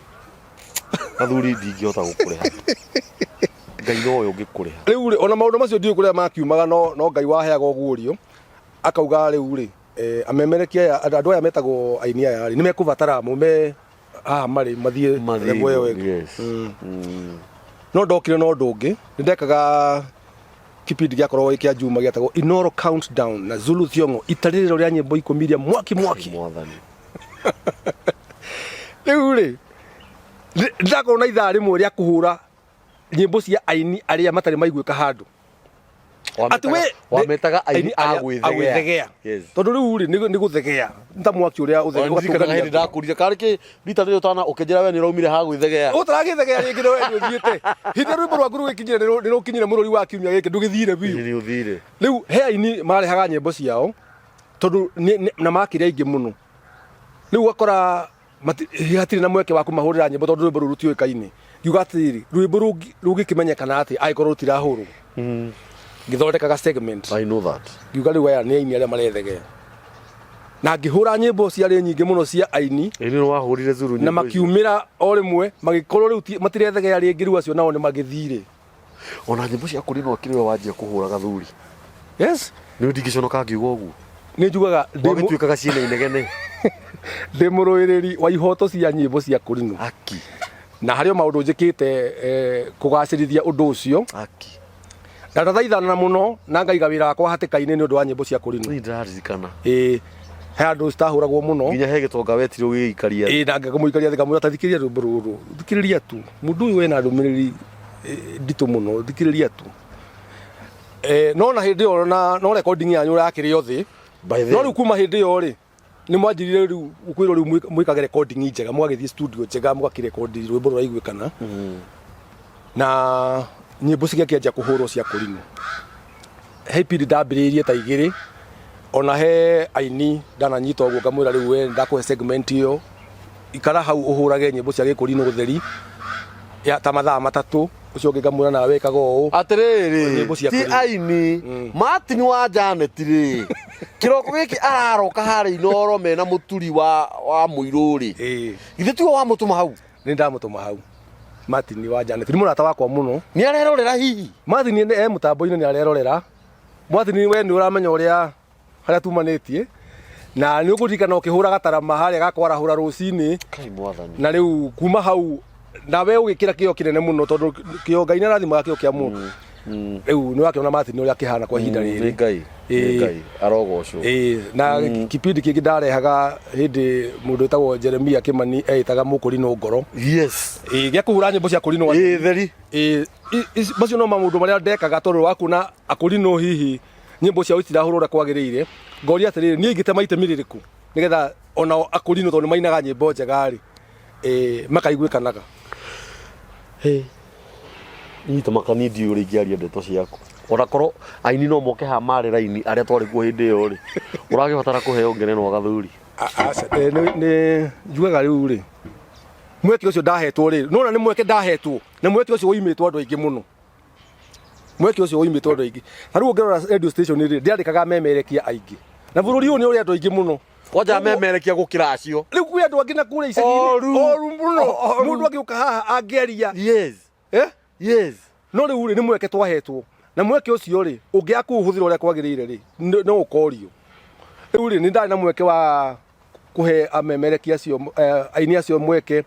Athuri ndingĩhota gũkũrĩha. Ngai nowe ũngĩkũrĩha. Rĩu rĩ, ona maũndũ macio ndiũĩ kũrĩa makiumaga no Ngai waheaga ũguũrio akauga rĩu rĩ, amemerekia aya, andũ aya metagwo aini aya rĩ, nĩ mekũbatara mume haha marĩ mathiĩ Mathiĩ level ĩyo igũrũ, ĩngĩ. yes. No ndokire na ũndũ ũngĩ, nĩ ndekaga kipindi gĩakoragwo gĩ kĩa Juma gĩetagwo Inoro Countdown na Zulu Thiong'o, itarĩrĩro rĩa nyĩmbo ikũmi iria mwaki mwaki. Mwathani. Rĩu rĩ, ndakorwo na ithaa rĩmwe rĩa kũhũra nyĩmbo cia aini arĩa matarĩ maiguĩka handũ. Atĩ we Wametaga aini a arĩa- gwĩthegea. gwĩthegea. Yes. Tondũ rĩu rĩ, nĩ gũthegea. Nĩ ta mwaki ũrĩa Ona ndirikanaga hĩndĩ ndakũrire karĩ kĩ rita rĩrĩ ũtana ũkĩnjĩra we nĩ ũraumire ha gwĩthegea. Ũtaragĩthegea rĩngĩ nĩ we nĩ ũthiĩte. Hĩndĩ ĩrĩa rwĩmbo rwaku rũgĩkinyire nĩ rũkinyire mũrũri wa kiumia gĩkĩ ndũgĩthire biũ. Nĩ ũthire. Rĩu he aini marehaga nyĩmbo ciao tondũ na makĩrĩ aingĩ mũno. Rĩu ũgakora hatirĩ na mweke wa kũmahũrĩra nyĩmbo tondũ rwĩmbo rũu rũtiũĩkaine. Ngiuga atĩrĩrĩ, rwĩmbo rũngĩkĩmenyekana atĩa angĩkorwo rũtirahũrwo? Ngĩthondekaga segment. I know that. Ngiuga rĩu aya nĩ aini arĩa marethegea. Na ngĩhũra nyĩmbo ciarĩ nyingĩ mũno cia aini. Ĩĩ nĩ wahũrire Zulu Na nyĩmbo icio. makiumĩra o rĩmwe, magĩkorwo rĩu matirethegea rĩngĩ, rĩu acio nao nĩ magĩthire. Ona nyĩmbo cia kũrinwo akĩrĩ we wanjia kũhũra gathuri. Yes. Nĩ ndingĩconoka ngiuga ũguo. Nĩ njugaga ndĩ Gwagĩtuĩkaga ciĩna inegene. Ndĩ mũrũĩrĩri wa ihoto cia nyĩmbo cia kũrinwo. Aki. Na harĩ o maũndũ njĩkĩte kũgacĩrithia ũndũ ũcio. Aki. Na ndathaithana mũno na ngaiga wĩra wakwa hatĩka-inĩ nĩ ũndũ wa nyĩmbo cia kũrinwo. Niĩ ndĩraririkana. Ĩĩ. He andũ citahũragwo mũno. Nginya he gĩtonga wetirwo ũgĩgĩikaria thĩ. Ĩĩ, na ngamũikaria thĩ ngamwĩra ta thikĩrĩria rwĩmbo rũrũ. Thikĩrĩria tu. Mũndũ ũyũ ena ndũmĩrĩri nditũ mũno, thikĩrĩria tu. No na hĩndĩ ĩyo na no recording yanyu yakĩrĩ o thĩ. By then. No rĩu kuma hĩndĩ ĩyo rĩ, nĩ mwanjirire rĩu kwĩrwo rĩu mwĩkage recording njega, mũgagĩthiĩ studio njega, mũgakĩrekondi rwĩmbo rũraiguĩkana. Na nyĩmbo cigakĩanjia kũhũrwo cia kũrinwo. He ipindi ndambĩrĩirie ta igĩrĩ, ona he aini ndananyita ũguo ngamwĩra rĩu we ndakũhe segment ĩyo, ikara hau ũhũrage nyĩmbo cia gĩkũrinũ gũtheri ya ta mathaa matatũ, ũcio ũngĩ ngamwĩra nawe ĩkaga ũũ. Atĩrĩrĩ, Nyĩmbo cia ti kũrinwo. aini, Martin wa Janet rĩ, kĩroko gĩkĩ araroka harĩa Inooro mena mũturi wa mũirũ rĩ. Githĩ tiwe wamũtũma hau? Nĩ ndamũtũma hau. Martin wa Janet nĩ mũrata wakwa mũno. Nĩ arerorera hihi? Martin e mũtambo-inĩ nĩ arerorera. Martin we nĩ ũramenya ũrĩa harĩa tumanĩtie. Na nĩ ũkũririkana ũkĩhũra gatarama harĩa gakwarahũra rũcinĩ. Kai mwathani. Na rĩu kuma hau nawe ũgĩkĩra kĩo kĩnene mũno tondũ kĩo Ngai nĩ arathimaga kĩo kĩa mũndũ. Rĩu nĩ wakĩona Martin ũrĩa akĩhana kwa ihinda rĩrĩ. Nĩ Ngai, nĩ Ngai arogocwo. Na kipindi kĩngĩ ndarehaga hĩndĩ mũndũ wĩtagwo Jeremia Kimani eĩtaga mũkũrinũ ngoro. Yes. Gĩa kũhũra nyĩmbo cia kũrinũ. Theri. Macio no maũndũ marĩa ndekaga tondũ wa kuona akũrinũ hihi nyĩmbo ciao itirahũrwo ũrĩa kwagĩrĩire. Ngoria atĩrĩrĩ, niĩ ingĩtema itemi rĩrĩkũ nĩgetha onao akũrinũ tondũ nĩ mainaga nyĩmbo njega rĩ, makaiguĩkanaga. Hey. Nyita makani ndiũĩ ũrĩa ingĩaria ndeto ciaku. Ona korwo aini no moke haha marĩ raini arĩa twarĩ kuo hĩndĩ ĩyo rĩ, ũragĩbatara kũheo ngerenwa gathuri. Nĩ njugaga rĩu rĩ, mweke ũcio ndahetwo rĩ, nĩwona nĩ mweke ndahetwo, na mweke ũcio woimĩtwo andũ aingĩ mũno. Mweke ũcio ũimĩtwo andũ aingĩ. Ta rĩu ũngĩrora radio station rĩ, ndĩandĩkaga amemerekia aingĩ. Na bũrũri ũyũ nĩ ũrĩ andũ aingĩ mũno. Kwanja amemerekia gũkĩra acio. Rĩu kwĩ andũ angĩ na kũrĩa icagi-inĩ. Oru. Oru mũno. Oru. Mũndũ angĩũka haha angĩaria. Yes. Eh? Yes. No rĩu rĩ, nĩ mweke twahetwo. Na mweke ũcio rĩ, ũngĩaga kũũhũthĩra ũrĩa kwagĩrĩire rĩ, no ũkorio. Rĩu rĩ, nĩ ndarĩ na mweke wa kũhe amemerekia acio eh, aini acio mweke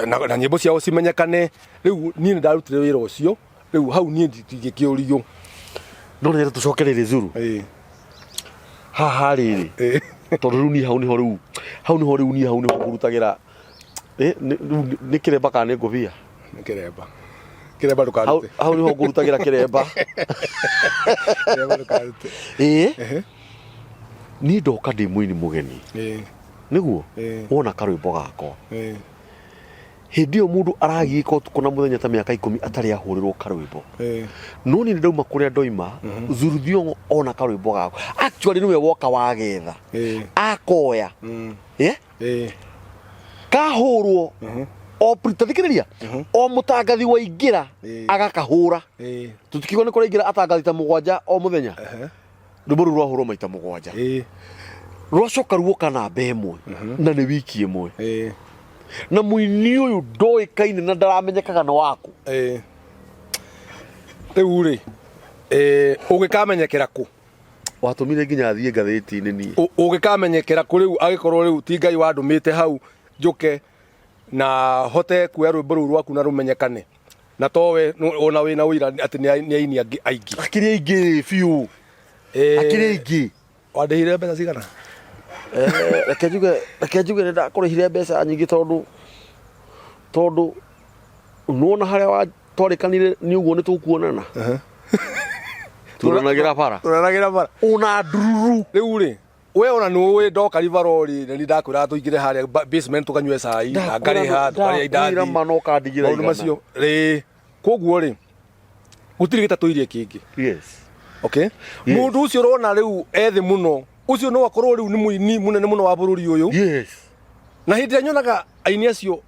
na, na nyĩmbo ciao cimenyekane. Rĩu niĩ nĩ ndarutire wĩra ũcio. Rĩu hau niĩ ndingĩkĩũrio. No nĩ tũcoke rĩrĩ Zuru. Ĩĩ. Haha rĩrĩ. Ĩĩ. Tondũ rĩu niĩ hau nĩho rĩu hau nĩho rĩu niĩ hau nĩho ngũrutagĩra Eh, nĩ rĩu nĩ kĩremba kana nĩ ngũbia? Nĩ kĩremba. Kĩremba Hau ndũkarute. hau nĩho ngũrutagĩra kĩremba. Kĩremba ndũkarute. Ĩĩ. Ehe. Niĩ ndoka ndĩ mũini mũgeni. Ĩĩ. Nĩguo? Ĩĩ. Wona karwĩmbo gakwa. Ĩĩ. Hĩndĩ ĩyo mũndũ aragiĩka ũtukũ na mũthenya ta mĩaka ikũmi atarĩ ahũrĩrwo karwĩmbo. Ĩĩ. No niĩ nĩ ndauma kũrĩa ndoima, Zuru Thiong'o ona karwĩmbo gakwa. Actually nĩwe woka wagetha. Ĩĩ. Akoya. Eh? Ĩĩ. Kahũrwo o tathikĩrĩria o mũtangathi waingĩra Ĩĩ. agakahũra. Ĩĩ. Tũtikiuga nĩ kũraingĩra atangathi ta mũgwanja o mũthenya. Ehe. Rwĩmbo rũu rwahũrwo maita mũgwanja. Ĩĩ. Rwacoka ruoka namba ĩmwe na nĩ wiki ĩmwe. Ĩĩ. Na mũini ũyũ ndoĩkaine na ndaramenyekaga nĩ waku. Ĩĩ. Rĩu rĩ, ĩĩ, ũgĩkamenyekera kũ? Watũmire nginya thiĩ ngathĩti-inĩ niĩ. Ũgĩkamenyekera kũ rĩu angĩkorwo rĩu ti Ngai wandũmĩte hau njũke na hote kuoya rwĩmbo rũu rwaku na rũmenyekane na towe ona wĩna ũira atĩ nĩ nĩ aini angĩ aingĩ. Akĩrĩ aingĩ biũ. Akĩrĩ aingĩ. Wandĩhire mbeca cigana? Eh, reke njuge reke njuge nĩ ndakũrĩhire mbeca nyingĩ tondũ tondũ nĩwona harĩa wa twarĩkanire nĩ ũguo nĩ tũkuonana. Tuonanagĩra bara. Tuonanagĩra bara. Ona ndururu. Rĩu rĩ, we ona nĩ ũĩ ndoka Rivaroli na nĩ ndakwĩraga tũingĩre harĩa basement tũkanyue cai na ngarĩha tũkarĩa indathi. Ndakwĩra ma no ũkandigĩra Maũndũ macio rĩ, koguo rĩ, gũtirĩ gĩtatũirie kĩngĩ. Yes. Okay? Mũndũ ũcio ũrona rĩu ethĩ mũno, ũcio no akorwo rĩu nĩ mũini mũnene mũno wa bũrũri ũyũ. Yes. Na hĩndĩ ĩrĩa nyonaga aini acio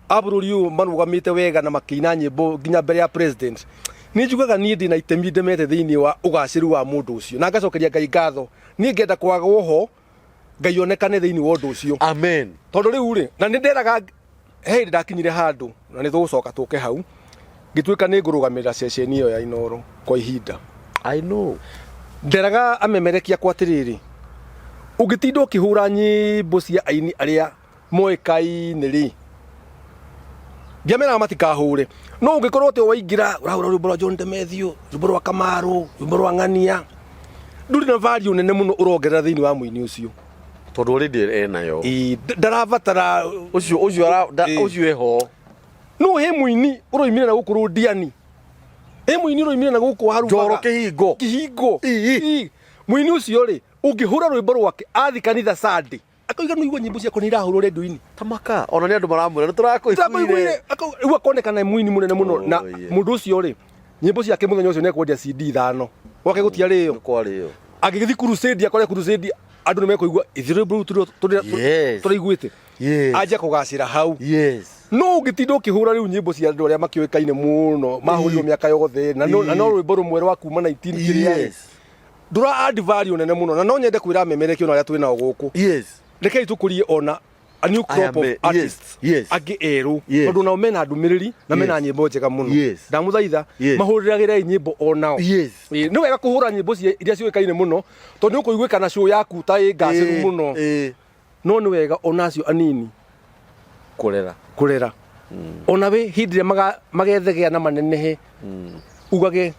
a bũrũri ũyũ marũgamĩte wega na makĩina nyĩmbo nginya mbere ya president, nĩ njugaga niĩ ndĩna itemi ndemete thĩinĩ wa ũgacĩru wa mũndũ ũcio, na ngacokeria Ngai ngatho. Niĩ ngenda kwagwo ho Ngai onekane thĩinĩ wa ũndũ ũcio. Amen. Tondũ rĩu rĩ, na nĩ nderaga he hĩndĩ ndakinyire handũ na nĩ tũgũcoka tũke hau, ngĩtuĩka nĩ ngũrũgamĩrĩra ceceni ĩyo ya Inooro kwa ihinda. I know. Nderaga amemerekia akwa atĩrĩrĩ, ũngĩtinda ũkĩhũra nyĩmbo cia aini arĩa moĩkaine rĩ, ndiameraga matikahũre, no ũngĩkorwo atĩ waingĩra ũrahũra rwĩmbo rwa John Demethiũ, rwĩmbo rwa Kamaru, rwĩmbo rwa Ng'ania, ndũrĩ na value nene mũno ũrongerera thĩinĩ wa mũini ũcio. Tondũ already enayo. Ĩĩ, ndarabatara Ũcio ũcio ara ũcio eho. No he mũini ũroimire na gũkũ Rũndiani, he mũini ũroimire na gũkũ Warubaga. Njoro kĩhingo. Kĩhingo. Ĩĩ. Ĩĩ. Mũini ũcio rĩ, ũngĩhũra rwĩmbo rwake athi kanitha Sunday, akauga nĩ igua nyĩmbo ciakwa nĩ irahũrwo redio-inĩ. Tamaka, ona nĩ andũ maramwĩra nĩ tũrakũiguire. Tũrakũiguire. Rĩu akonekana nĩ mũini mũnene mũno Oh, na yeah. mũndũ ũcio rĩ, nyĩmbo ciake mũthenya ũcio nĩ ekwendia CD ithano. Gwake gũtiarĩo. Nĩ kwarĩo. Angĩgĩthiĩ crusade akore crusade andũ nĩ mekũigua ithuĩ rwĩmbo rũu Yes. tũraiguĩte. Yes. Anjia kũgacĩra hau. Yes. No ũngĩtinda ũkĩhũra rĩu nyĩmbo cia andũ arĩa makĩũĩkaine mũno mahũrirwo mĩaka yothe na no na no rwĩmbo rũmwe rwa kuma 19 kĩrĩa rĩ, Yes. ndũra add value nene mũno na no nyende kwĩra amemerekia ona arĩa twĩ nao gũkũ Yes. rekei tũkũrie ona a new crop of Aya me- yes, artists yes. angĩ erũ Yes. tondũ nao mena ndũmĩrĩri na mena Yes. nyĩmbo njega mũno Yes. ndamũthaitha Yes. mahũrĩragĩrei nyĩmbo onao Yes. Ĩĩ, nĩ wega kũhũra nyĩmbo iria ciũĩkaine mũno tondũ nĩ ũkũiguĩka na show yaku ta ĩ ngacĩru mũno Ĩĩ. no nĩ wega ona acio anini Kũrera. kũrera ona we hĩndĩ ĩrĩa magethegea na manenehe ugage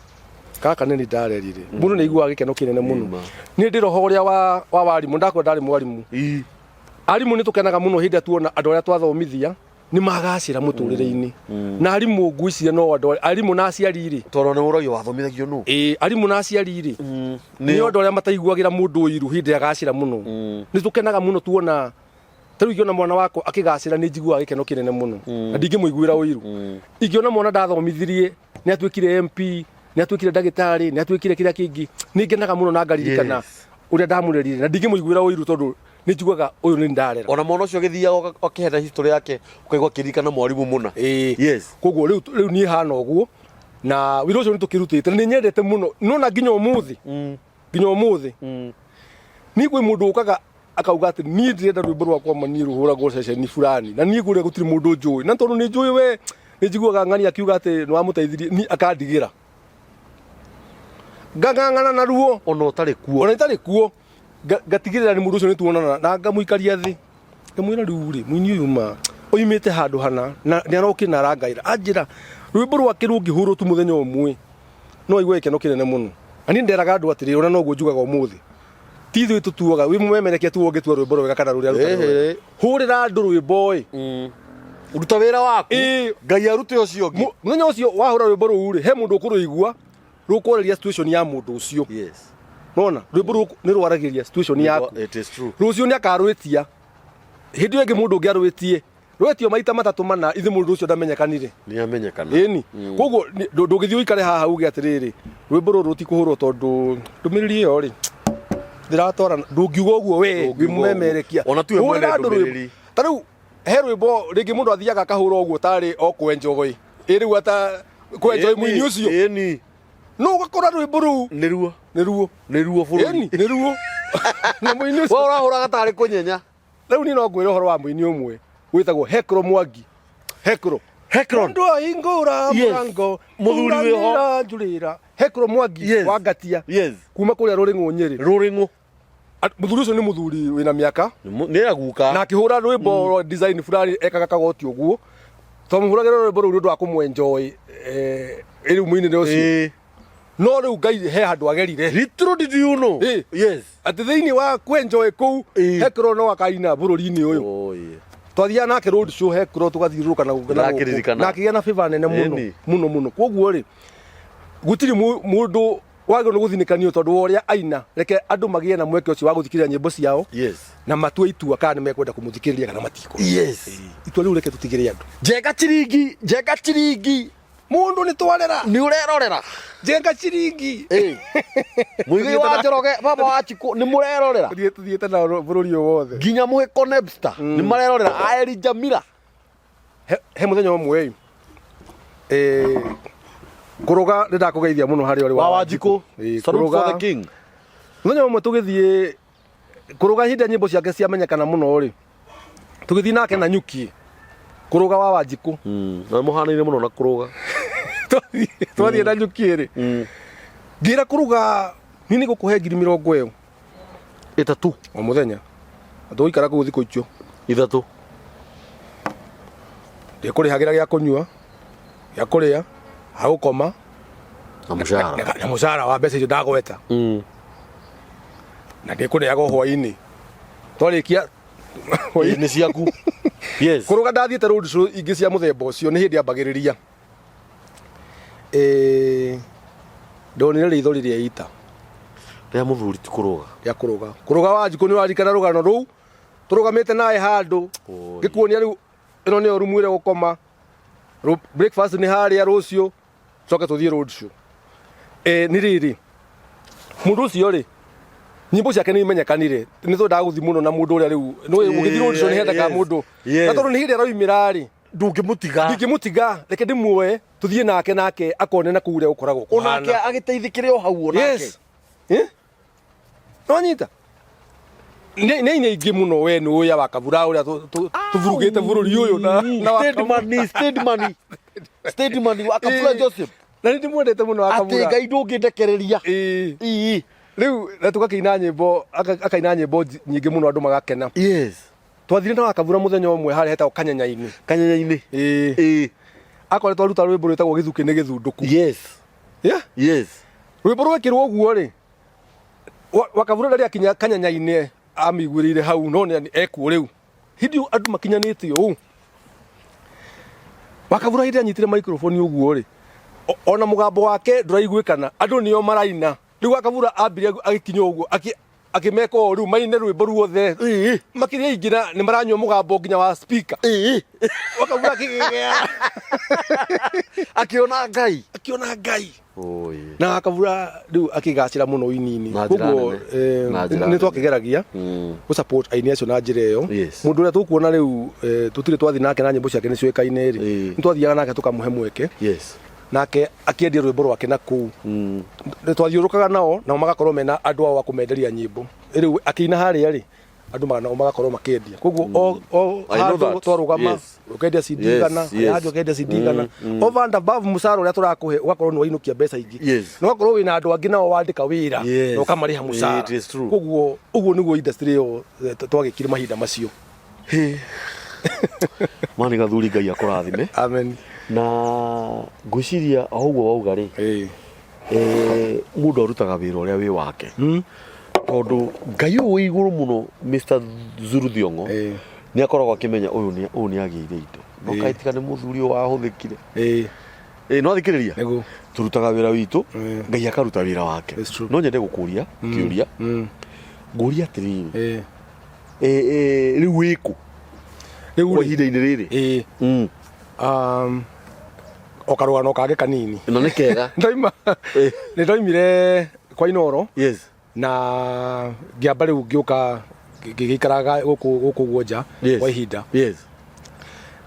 gaka nĩ ndarerire mũndũ nĩ aiguaga gĩkeno kĩnene mũno Ĩma. niĩ ndĩ roho ũrĩa wa wa warimũ ndakorwo ndarĩ mwarimũ Ĩĩ. arimũ nĩ tũkenaga mũno hĩndĩ ĩrĩa tuona andũ arĩa twathomithia nĩ magacĩra mũtũrĩre-inĩ na arimũ ngwĩciria no andũ arimũ na aciari rĩ Tondũ nĩ ũragio wathomithagio nũ. ĩĩ arimũ na aciari rĩ nĩ Nĩo. andũ arĩa mataiguagĩra mũndũ ũiru hĩndĩ ĩrĩa agacĩra mũno nĩ tũkenaga mũno tuona ta rĩu ingĩona mwana wakwa akĩgacĩra nĩ njiguaga gĩkeno kĩnene mũno na ndingĩmũiguĩra ũiru ingĩona mwana ndathomithirie nĩ atuĩkire MP nĩ atuĩkire ndagĩtarĩ nĩ atuĩkire kĩrĩa kĩngĩ nĩ ngenaga mũno na ngaririkana Yes. ũrĩa ndamũrerire na ndingĩmũiguĩra ũiru tondũ nĩ njiguaga ũyũ nĩ ndarera Ona mwana ũcio agĩthiaga akĩhena history yake ũkaigua akĩririkana mwarimũ mũna. Ĩĩ. Yes. koguo rĩu rĩu niĩ hana ũguo Na wĩra ũcio nĩ tũkĩrutĩte na nĩ nyendete mũno nona nginya ũmũthĩ, nginya ũmũthĩ niĩ kwĩ mũndũ ũkaga akauga atĩ niĩ ndĩrenda rwĩmbo rwakwa ma niĩ rũhũragwo ceceni fulani, na niĩ kũrĩa gũtirĩ mũndũ njũĩ, na tondũ nĩ njũĩ we nĩ njiguaga ng'ani akiuga atĩ nĩ wamũteithirie, niĩ akandigĩra ngang'ang'ana naruo. Ona ũtarĩ kuo. Ona itarĩ kuo, ngatigĩrĩra nĩ mũndũ ũcio nĩ tuonana na ngamũikaria thĩ, ngamwĩra, rĩu rĩ, mũini ũyũ ma oimĩte handũ hana na nĩ arokire na arangaĩra anjĩra rwĩmbo rwake rũngĩhũrwo tu mũthenya ũmwe no aigue gĩkeno kĩnene mũno. Na niĩ nderaga andũ atĩrĩrĩ, ona noguo njugaga ũmũthĩ, ti ithuĩ tũtuaga, wĩ mũmemerekia tu ũngĩtua rwĩmbo rwega kana rũrĩa rũtarĩ rwega. Hũrĩra andũ rwĩmbo ĩ. Ruta wĩra waku. Ngai arute ũcio ũngĩ. Mũthenya ũcio wahũra rwĩmbo rũu rĩ, he mũndũ ũkũrũigua rũkwarĩria situation ya mũndũ ũcio. Nona rwĩmbo rũu nĩ rwaragĩria situation yaku. It is true. Rũciũ nĩ akarwĩtia, hĩndĩ ĩyo ĩngĩ mũndũ ũngĩ arwĩtie, rwetio maita matatũ mana, ithe mũndũ ũcio ndamenyekanire. Nĩ amenyekana. Ĩni, koguo ndũngĩthiĩ ũikare haha uge atĩrĩrĩ, rwĩmbo rũrũ rũtikũhũrwo tondũ ndũmĩrĩri ĩyo rĩ ndĩratwarana. Ndũngiuga ũguo we wĩ Ndũngiuga ũguo. mũmemerekia. Ona tiwe mwene Hũrĩra andũ rwĩmbo. ndũmĩrĩri. Ta rĩu he rwĩmbo rĩngĩ mũndũ athiaga akahũra ũguo tarĩ o kwenjoy ĩ rĩu ata kwenjoy mũini ũcio. Ĩni. No ũgakora rwĩmbo rũu Nĩruo. Nĩruo. Nĩruo bũrũri. Ĩni, nĩruo na mũini ũcio. We ũrahũraga tarĩ kũnyenya. Rĩu niĩ no ngwĩre ũhoro wa mũini ũmwe wĩtagwo Hekro Mwangi. Hekro. Hekron. Mũndũ ahingũra mũrango. Mũthuri wĩho. Njurĩra, njurĩra. Hekro Mwangi wa Ngatia. Kuma kũrĩa Rũrĩng'ũ Nyĩrĩ. Rũrĩng'ũ. Mũthuri ũcio nĩ mũthuri wĩna mĩaka. Nĩ aguka. Na akĩhũra rwĩmbo rwa design fulani ekaga kagoti ũguo. Twamũhũragĩra rwĩmbo rũu nĩ ũndũ wa kũmũ-enjoy, rĩu mũinĩre ũcio. No rĩu Ngai he handũ agerire. Little did you know. Atĩ thĩinĩ wa kwenjoy kũu, Hekro no akaina bũrũri-inĩ ũyũ. Oh, yeah. Twathiaga nake road show Hekro, tũgathiũrũrũka na gũkũ na gũkũ. Ndakĩririkana. Na akĩgĩa na favor nene mũno. Mũno mũno. Kwoguo rĩ, gũtirĩ mũndũ wagĩrĩirwo nĩ gũthinĩkanio tondũ wa ũrĩa aina. Reke andũ magĩe na mweke ũcio wa gũthikĩrĩria nyĩmbo ciao. Na matue itua kana nĩ mekwenda kũmũthikĩrĩria kana matikwenda. Itua rĩu reke tũtigĩre andũ. Njenga chiringi, njenga chiringi. Mũndũ nĩ twarera. Nĩ ũrerorera. Njenga chiringi. Mũigai wa Njoroge, baba wa Chikũ, nĩ mũrerorera. Tũthiĩte na bũrũri ũyũ wothe. Nginya mũhĩko Nebster, nĩ marerorera. Aeri Jamila. He mũthenya ũmwe ĩ, kũrũga nĩ ndakũgeithia mũno harĩa ũrĩ. Wa Wanjikũ. Salute for the Kũrũga. king. Mũthenya ũmwe tũgĩthiĩ kũrũga, hĩndĩ ĩrĩa nyĩmbo ciake ciamenyekana mũno rĩ, tũgĩthiĩ nake na nyuki kũrũga wa Wanjikũ. Na mũhanaine mũno na kũrũga. Twathiĩ na nyuki rĩ, ngĩra kũrũga, niĩ nĩ ngũkũhe 20,000. 3. O mũthenya na tũgũikara kũu thikũ icio 3. Ndĩkũrĩhagĩra gĩa kũnyua, gĩa kũrĩa, ha gũkoma. Na mũcara. Na mũcara wa mbeca icio ndagweta. Na ndĩkũrĩaga o hwaĩ-inĩ twarĩkia. Ĩ, nĩ ciaku. Yes. Kũrũga ndathiĩte road show ingĩ cia mũthemba ũcio, nĩ hĩndĩ ambagĩrĩria. Ndonire rĩithori rĩa ita. Rĩa mũthuri ti kũrũga. Rĩa kũrũga. Kũrũga wa Wanjikũ, nĩ ũraririkana rũgano rũu tũrũgamĩte nawe handũ? Oi. Ngĩkuonia rĩu ĩno nĩyo rumu ĩrĩa gũkoma, breakfast nĩ harĩa, rũciũ coke tũthiĩ road show. Nĩ rĩrĩ, mũndũ ũcio rĩ, nyĩmbo ciake nĩ imenyekanire, nĩ twendaga gũthiĩ mũno na mũndũ ũrĩa rĩu nĩ ũgĩthiĩ road show nĩ hendaga mũndũ. Na tondũ nĩ hĩndĩ aroimĩra rĩ, Ndũngĩmũtiga. Ndingĩmũtiga, reke ndĩmuoe tũthiĩ nake, nake akone na kũu ũrĩa gũkoragwo Onake kũhana. agĩteithĩkĩre o hau onake. Yes. Nonyita nĩ nĩ aingĩ mũno, we nĩ ũya wa Kabura ũrĩa tũvurugĩte bũrũri ũyũ na wa Steady Kabura. money, steady money. Steady money wa Kabura Joseph. Na nĩ ndĩmwendete mũno wa Atĩ Kabura. Ngai ndũngĩndekereria. Ĩĩ. Rĩu na tũgakĩina nyĩmbo, akaina nyĩmbo nyingĩ mũno andũ magakena. Twathire na Wakabura mũthenya ũmwe harĩa hetagwo Kanyanya-inĩ. Kanyanya-inĩ. Ĩĩ. Akoretwo aruta rwĩmbo rwĩtagwo Gĩthukĩ nĩ Gĩthundũku. Yeah? Rwĩmbo rwekĩrwo ũguo rĩ, Wakabura rĩrĩa akinya Kanyanya-inĩ amĩiguĩrĩire hau, no nĩ ekuo rĩu. Hĩndĩ ĩyo andũ makinyanĩte ũũ. Wakabura hĩndĩ anyitire microphone ũguo rĩ, ona mũgambo wake ndũraiguĩkana, andũ nĩo maraina. Rĩu Wakabura ambire agĩkinya ũguo, akĩmeka ũũ rĩu maine rwĩmbo ruothe. Makĩria aingĩ na nĩ maranyua mũgambo nginya wa speaker. Wakabura akĩgegea. Akĩona Ngai. Akĩona Ngai. Oi. Na Wakabura rĩu akĩgacĩra mũno ũini-inĩ. Na njĩra Koguo, nene. Na njĩra nĩ nene. twakĩgeragia gũ support aini acio na njĩra ĩyo. Mũndũ ũrĩa tũkuona rĩu, tũtirĩ twathiĩ nake na nyĩmbo ciake nĩ ciũĩkaine rĩ, nĩ twathiaga nake tũkamũhe mweke. Nake akĩendia rwĩmbo rwake na kũu. Nĩ twathiũrũkaga nao, nao magakorwo mena andũ ao a kũmenderia nyĩmbo. Rĩu akĩina harĩa rĩ, andũ nao magakorwo makĩendia. Koguo o I know handũ that. twarũgama ũkendia CD 100, harĩa hangĩ ũkendia CD 100. Over and above mũcara ũrĩa tũrakũhe, ũgakorwo nĩ wainũkia mbeca ingĩ. Na ũgakorwo wĩna andũ angĩ nao wandĩka wĩra na ũkamarĩha mũcara. It is true. Koguo ũguo nĩguo industry ĩyo twagĩkire mahinda macio. Hĩ. Mani gathuri, Ngai akũrathime. Amen. Na ngwĩciria o ũguo wauga rĩ, mũndũ arutaga wĩra ũrĩa wĩ wake, tondũ Ngai ũyũ wĩ igũrũ mũno, Mr. Zuru Thiong'o, nĩ akoragwo akĩmenya ũyũ nĩ agĩire indo, no kaĩ tiga nĩ mũthuri ũyũ wahũthĩkire. No thikĩrĩria. Nĩguo. Tũrutaga wĩra witũ, Ngai akaruta wĩra wake. It's true. No nyende gũkũria kĩũria, ngũria atĩrĩrĩ, rĩu wĩkũ Rĩu kwa rĩ, ihinda-inĩ rĩrĩ? O karũgano kangĩ kanini. Na nĩ kega. Ndoima nĩ ndoimire kwa Inoro na ngĩamba rĩu ngĩũka ngĩgĩikaraga gũkũ guo nja kwa ihinda.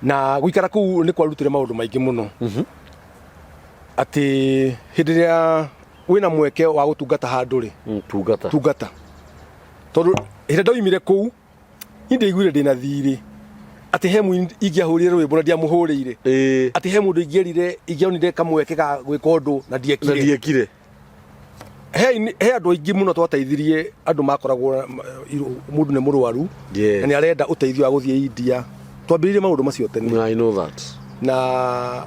Na gũikara kũu nĩ kwarutire maũndũ maingĩ mũno, atĩ hĩndĩ ĩrĩa wĩna mweke wa gũtungata handũ rĩ, Tungata. Tungata, tondũ hĩndĩ ndoimire kũu niĩ ndiaiguire ndĩna thirĩ atĩ he mũini ingĩahũrire rwĩmbo na ndiamũhũrĩire, atĩ he mũndũ ingĩerire ingĩonire kamweke ga gwĩka ũndũ na Na ndiekire. Ndiekire. He andũ aingĩ mũno twateithirie, andũ makoragwo mũndũ nĩ mũrwaru na nĩ arenda ũteithio wa gũthiĩ India. Twambĩrĩirie maũndũ macio tene. I know that. Na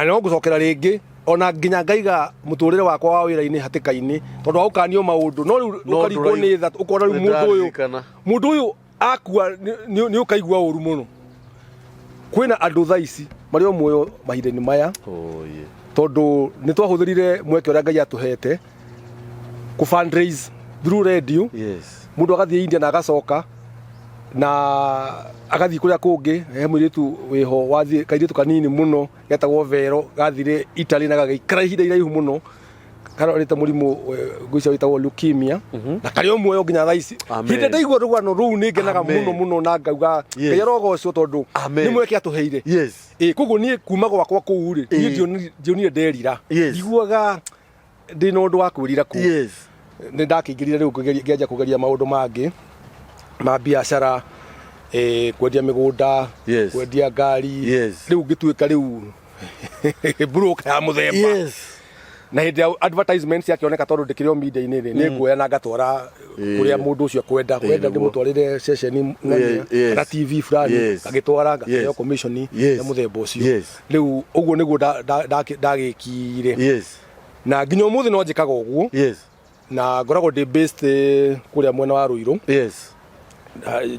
no ngũcokera rĩngĩ ona nginya ngaiga mũtũrĩre wakwa wa wĩra-inĩ hatĩka-inĩ tondũ wa gũkanio maũndũ, no rĩu No ũkarigwo nĩ tha ũkona rĩu mũndũ ũyũ Nĩndaririkana. Mũndũ ũyũ akua nĩ ũkaigua ũru mũno. Kwĩna andũ thaa ici marĩ o muoyo mahinda-inĩ maya, Oh, yeah. tondũ nĩ twahũthĩrire mweke ũrĩa Ngai atũhete kũ fundraise through radio. Mũndũ agathiĩ India na agacoka na agathiĩ kũrĩa kũngĩ. He mũirĩtu wĩho wathiĩ, kairĩtu kanini mũno getagwo Vero, gathire Italy na gagĩikara ihinda iraihu mũno karorete mũrimũ ngwĩciria wĩtagwo leukemia, na karĩ o muoyo nginya thaa ici. Amen. Hĩndĩ ndaigua rũgano rũu nĩ ngenaga Amen. mũno mũno na ngauga Ngai arogocwo tondũ Amen. nĩ mweke atũheire. Ĩ koguo niĩ kuma gwakwa kũu rĩ, niĩ ndionire nderira. Ndiguaga ndĩ na ũndũ wa kwĩrira kũu. Nĩ ndakĩingĩrire rĩu ngĩanjia kũgeria maũndũ mangĩ ma biacara, kwendia mĩgũnda, kwendia ngari. Rĩu ngĩtuĩka rĩu broker ya mũthemba. Na hĩndĩ ya advertisement ciakĩoneka, tondũ ndĩkĩrĩ o media-inĩ rĩ, nĩ nguoya na ngatwara kũrĩa mũndũ ũcio akwenda kwenda ndĩmũtwarĩre ceceni ng'ania kana TV fulani, ngagĩtwara, ngakĩheo commission ya mũthemba ũcio. Rĩu ũguo nĩguo ndagĩkire. Na nginya ũmũthĩ no njĩkaga ũguo. Na ngoragwo ndĩ based kũrĩa mwena wa Ruiru.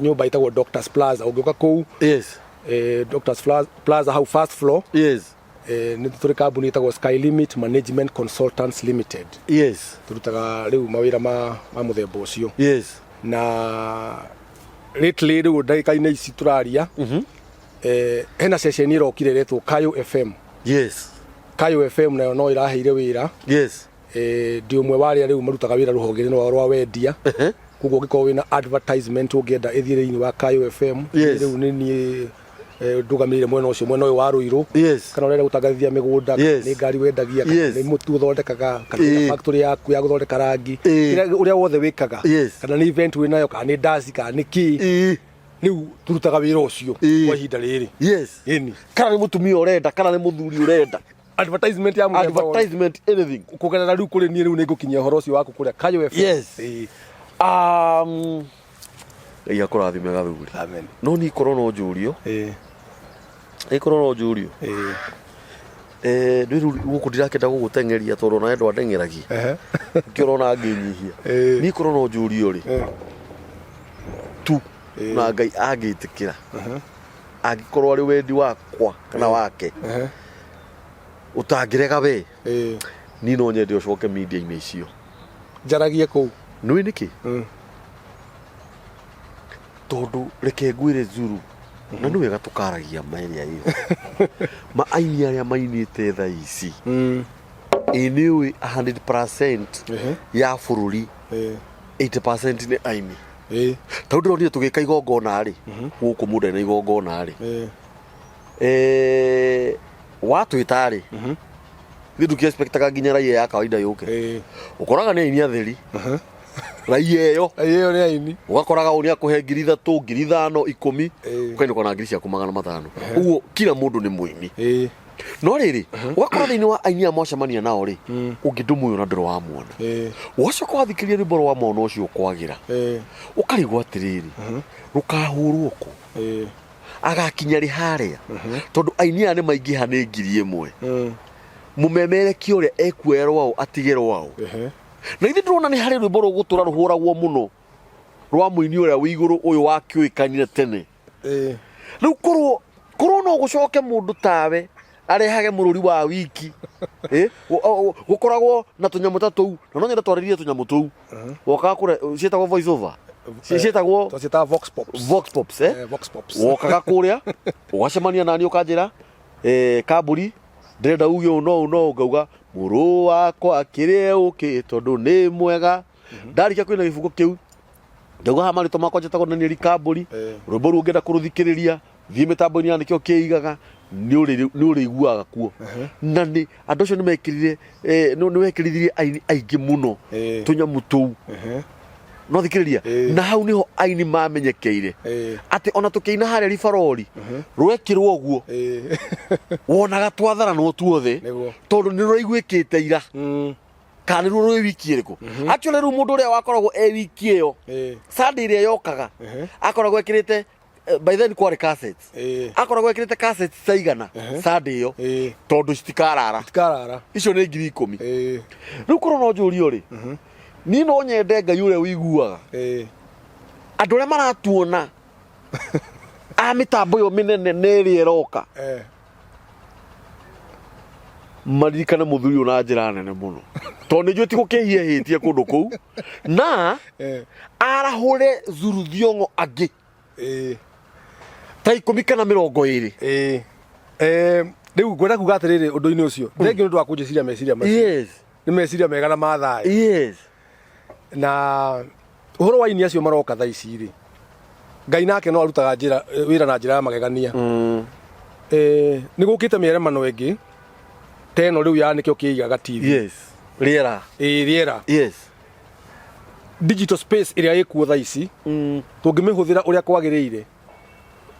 Nyũmba ĩtagwo Doctors Plaza. Ũngĩũka kũu, Doctors Plaza hau first floor, nĩ tũrĩ kambuni ĩtagwo Sky Limit Management Consultants Limited. Tũrutaga rĩu mawĩra ma mũthemba ũcio. Na lately rĩu ndagĩka-inĩ ici tũraria, hena ceceni ĩrokire ĩretwo Kayo FM. Kayo FM nayo no ĩraheire wĩra. Ndĩ ũmwe wa arĩa rĩu marutaga wĩra rũhonge-inĩ rwao rwa wendia. Koguo ũngĩkorwo wĩna advertisement ũngĩenda ĩthiĩ thĩinĩ wa Kayo FM, rĩu nĩ niĩ ndũgamĩrĩire mwena ũcio, mwena ũyũ wa Ruiru. Kana ũrenda gũtangathithia mĩgũnda, nĩ ngari wendagia, kana nĩ mũtu ũthondekaga, kana wĩna factory yaku ya gũthondeka rangi, kĩrĩa ũrĩa wothe wĩkaga, kana nĩ event wĩnayo, kana nĩ ndaci, kana nĩ kĩ, rĩu tũrutaga wĩra ũcio kwa ihinda rĩrĩ. Ĩni. Kana nĩ mũtumia ũrenda, kana nĩ mũthuri ũrenda advertisement ya mũthemba wothe. Advertisement, anything. Kũgerera rĩu kũrĩ niĩ, rĩu nĩ ngũkinyia ũhoro ũcio waku kũrĩa Kayo FM. Ngai akũrathime, gathuri. Amen. No niĩ korwo no njũrio, ĩkorwo no njũrio, ndwĩ rĩu gũkũ ndirakĩenda gũgũteng'eria tondũ onawe ndwandeng'eragia. Nĩkĩo ũrona ngĩnyihia. Niĩ korwo no njũrio rĩ, tu na Ngai angĩtĩkĩra, angĩkorwo arĩ wendi wakwa kana wake ũtangĩrega we, niĩ no nyende ũcoke media-inĩ icio. Njaragie kũu. Nĩũĩ nĩkĩ? Tondũ reke ngwĩre Zuru, na nĩ wega tũkaragia ma ĩrĩa ĩho, ma aini arĩa mainĩte thaa ici, ĩ nĩ ũĩ 100% ya bũrũri, 80% nĩ aini. Tondũ ndĩronire tũgĩka igongona rĩ gũkũ, mũndũ na igongona rĩ, watwĩta rĩ. Ithuĩ ndũkĩ-expectaga nginya raia ya kawaida yũke. Ũkoraga nĩ aini atheri raia ĩyo. Ĩyo nĩ aini. Ũgakoraga ũyũ nĩ akũhe 3000, 5000, 10, ũkainũka na ngiri ciaku 500. Ũguo kila mũndũ nĩ mũini. No rĩrĩ, ũgakora thĩinĩ wa aini aya mwacemania nao rĩ, ũngĩ ndũmũĩ ona ndũrĩ wamuona. Wacoka wathikĩrĩria rwĩmbo rwa mwana ũcio ũkwagĩra, ũkarigwo atĩrĩrĩ, rũkahũrwo kũ? Agakinya rĩ harĩa? Tondũ aini aya nĩ maingĩha nĩ 1000. Mũmemerekia ũrĩa ekuoya rwao atige rwao. Na ithuĩ ndĩrona nĩ harĩ rwĩmbo rũgũtũra rũhũragwo mũno rwa mũini ũrĩa wĩ igũrũ ũyũ wakĩũĩkanire tene. Rĩu korwo korwo no gũcoke mũndũ tawe arehage mũrũri wa wiki, gũkoragwo na tũnyamũ ta tũu, na no nyende twarĩrie tũnyamũ tũu. Wokaga kũrĩa ciĩtagwo voice over, ciĩtagwo Twaciĩtaga vox pops. Vox pops, eh? Vox pops. Wokaga kũrĩa ũgacemania nani ũkanjĩra, kamburi ndĩrenda uge ũũ no ũũ no ũũ, ngauga mũrũ wakwa kĩrĩa ũkĩ tondũ nĩ mwega. Ndarĩkia kwĩna gĩbungo kĩu, ndauga haha marĩtwa makwa njĩtagwo Daniel Kambũri. Rwĩmbo rũu ũngĩenda kũrũthikĩrĩria, thiĩ mĩtambo-inĩ ya nĩkĩo kĩigaga, nĩ ũrĩiguaga kuo. Na nĩ andũ acio nĩ mekĩrire, nĩ wekĩrithirie aini aingĩ mũno tũnyamũ tũu. No thikĩrĩria, na hau nĩho aini mamenyekeire atĩ ona tũkĩina harĩa ribarori rwekĩrwo ũguo, wonaga twatharanwo tuothe tondũ nĩ rũraiguĩkĩte ira kana nĩruo rwĩ wiki ĩrĩkũ. Actually rĩu mũndũ ũrĩa wakoragwo e wiki ĩyo, Sunday ĩrĩa yokaga, akoragwo ekĩrĩte, by then kwarĩ cassettes, akoragwo ekĩrĩte cassettes caigana Sunday ĩyo tondũ citikarara. Tikarara. Icio nĩ 10,000. Rĩu korwo no njũrio rĩ, niĩ no nyende Ngai ũrĩa ũiguaga andũ arĩa maratuona a mĩtambo ĩyo mĩnene na ĩrĩa ĩroka maririkane mũthuri ũyũ na njĩra nene mũno, tondũ nĩ njũĩ ti gũkĩhia hĩtie kũndũ kũu na arahũre Zuru Thiong'o angĩ ta 10 kana 20. Rĩu ngwenda kuga atĩrĩrĩ ũndũ-inĩ ũcio, thengiũ nĩ ũndũ wa kũnjĩciria meciria macio. Nĩ meciria mega na ma thayũ. Na ũhoro wa aini acio maroka thaa ici rĩ, Ngai nake no arutaga njĩra wĩra na njĩra ya magegania. Nĩ gũkĩte mĩeremano ĩngĩ ta ĩno rĩu ya nĩkĩo kĩigaga TV. Yes. Rĩera. Ĩĩ, rĩera. Digital space ĩrĩa ĩkuo thaa ici, tũngĩmĩhũthĩra ũrĩa kwagĩrĩire,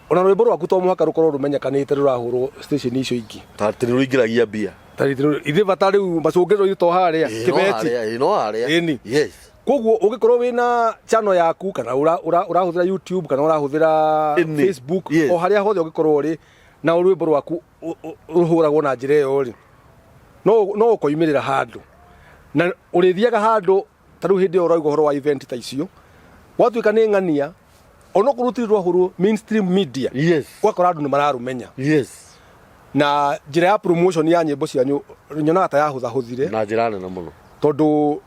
ona rwĩmbo rwaku to mũhaka rũkorwo rũmenyekanĩte rũrahũrwo station icio ingĩ. Ta atĩ nĩ rũingĩragia mbia. Ta ithuĩ bata rĩu macũngĩrĩro to harĩa kĩbeti. Ĩĩ, no harĩa. Ĩni. Yes. Koguo ũngĩkorwo wĩna channel yaku kana ũrahũthĩra YouTube kana ũrahũthĩra Facebook, o harĩa hothe ũngĩkorwo ũrĩ na rwĩmbo rwaku rũhũragwo na njĩra ĩyo rĩ, no ũkoimĩrĩra handũ na ũrĩthiaga handũ ta rĩu hĩndĩ ĩyo ũrauga ũhoro wa event ta icio, gwatuĩka nĩ ng'ania onokorwo rũtirĩ rwahũrwo mainstream media, ũgakora andũ nĩ mararũmenya. Na njĩra ya promotion ya nyĩmbo cianyu nyonaga ta yahũthahũthire na njĩra nene mũno, tondũ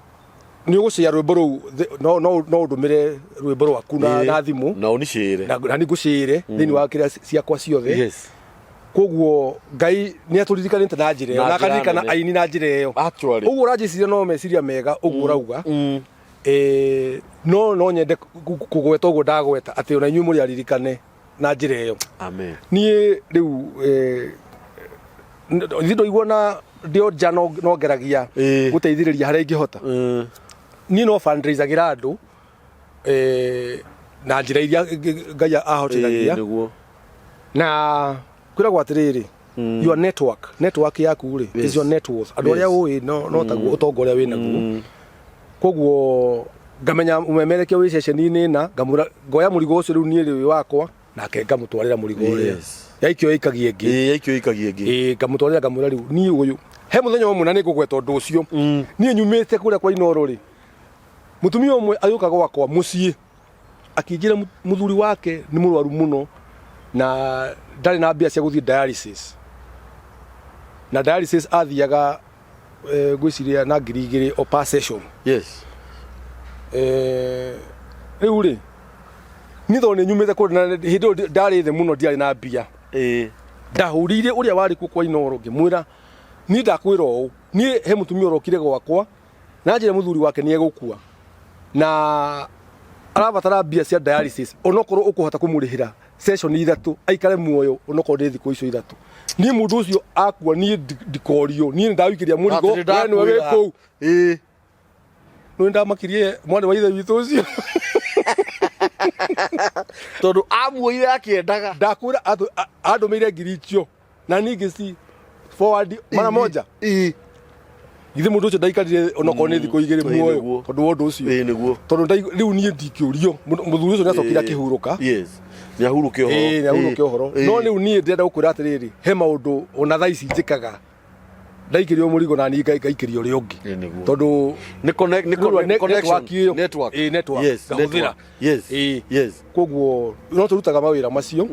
nĩ ũgũcĩa rwĩmbo rũu, no ũndũmĩre rwĩmbo rwaku na thimũ na ũnicĩre na nĩngũcĩre thĩinĩ wa kĩrĩa ciakwa ciothe. Koguo Ngai nĩ atũririkanĩte na njĩra ĩyo Na na njĩra akaririkana nene. aini na njĩra ĩyo. Ũguo ũranjĩciria no meciria mega ũguo ũrauga. No nyende kũgweta ũguo ndagweta atĩ ona inyuĩ mũrĩ aririkane na njĩra ĩyo. Amen. Niĩ rĩu ithuĩ ndoigua na ndĩ o nja no ngeragia gũteithĩrĩria harĩa ingĩhota. Niĩ no fundraisagĩra andũ na njĩra iria Ngai ahotithagia. Nĩguo. Na kwĩragwo atĩrĩrĩ, your network yaku rĩ, is your net worth. Andũ arĩa ũĩ no taguo ũtonga ũrĩa wĩnaguo. Koguo ngamenya mũmemerekia wĩ ceceni-inĩ na ngamwĩra ngoya mũrigo ũcio rĩu niĩ rĩ wĩ wakwa, nake ngamũtwarĩra mũrigo ũrĩa. Yaikio ĩikagia ĩngĩ. Ĩĩ, yaikio ĩikagia ĩngĩ. Ĩĩ, ngamũtwarĩra ngamwĩra rĩu niĩ ũyũ he mũthenya ũmwe na nĩ ngũgweta ũndũ ũcio. Niĩ nyumĩte kũrĩa kwa Inooro rĩ, mũtumia ũmwe agĩũka gwakwa mũciĩ akĩnjĩra mũthuri wake nĩ mũrwaru mũno na ndarĩ na mbia cia gũthiĩ dialysis, na dialysis athiaga ngwĩciria na 2000 o per session. Rĩu rĩ, niĩ tondũ nĩ nyumĩte kũndũ na hĩndĩ ĩyo ndarĩ thĩ mũno, ndiarĩ na mbia. Ndahũrĩire ũrĩa warĩ kuo kwa Inooro ngĩmwĩra niĩ ndakwĩra ũũ, niĩ he mũtumia ũrokire gwakwa na njĩra mũthuri wake nĩ egũkua na arabatara mbia cia dialysis, onokorwo ũkũhota kũmũrĩhĩra session ithatũ aikare muoyo onokorwo nĩ thikũ icio ithatũ. Niĩ mũndũ ũcio akua niĩ ndikorio, niĩ nĩ ndawikĩria mũrigo, Atĩ we nĩwe wĩ nĩndakwĩra. kũu. Ĩĩ. Nĩ ndamakirie mwarĩ wa ithe witũ ũcio. Tondũ amuoire akĩendaga. Ndakwĩra andũmĩire ngiri icio na niĩ ngĩci forward mara moja. Ĩĩ. Githĩ mũndũ ũcio ndaikarire onokorwo nĩ thikũ igĩrĩ Ĩĩ, muoyo nĩguo. tondũ wa ũndũ ũcio. Ĩĩ nĩguo. Tondũ rĩu niĩ ndingĩũrio. Mũthuri ũcio nĩacokire akĩhurũka. Yes. Nĩ ahurũke ũhoro. Ĩĩ, nĩ ahurũke ũhoro. Ĩĩ. No rĩu niĩ ndĩrenda gũkwĩra atĩrĩrĩ, he maũndũ ona thaa ici njĩkaga ndaikĩrio mũrigo na niĩ ngaikĩrio ũrĩa ũngĩ. Ĩĩ, nĩguo. Tondũ Nĩ connect, nĩ Nĩ ũndũ wa connection. network ĩyo. Network. Ĩĩ, network. Yes, Ngahũthĩra. network. Yes. Ĩĩ. Yes. Koguo no tũrutaga mawĩra macio.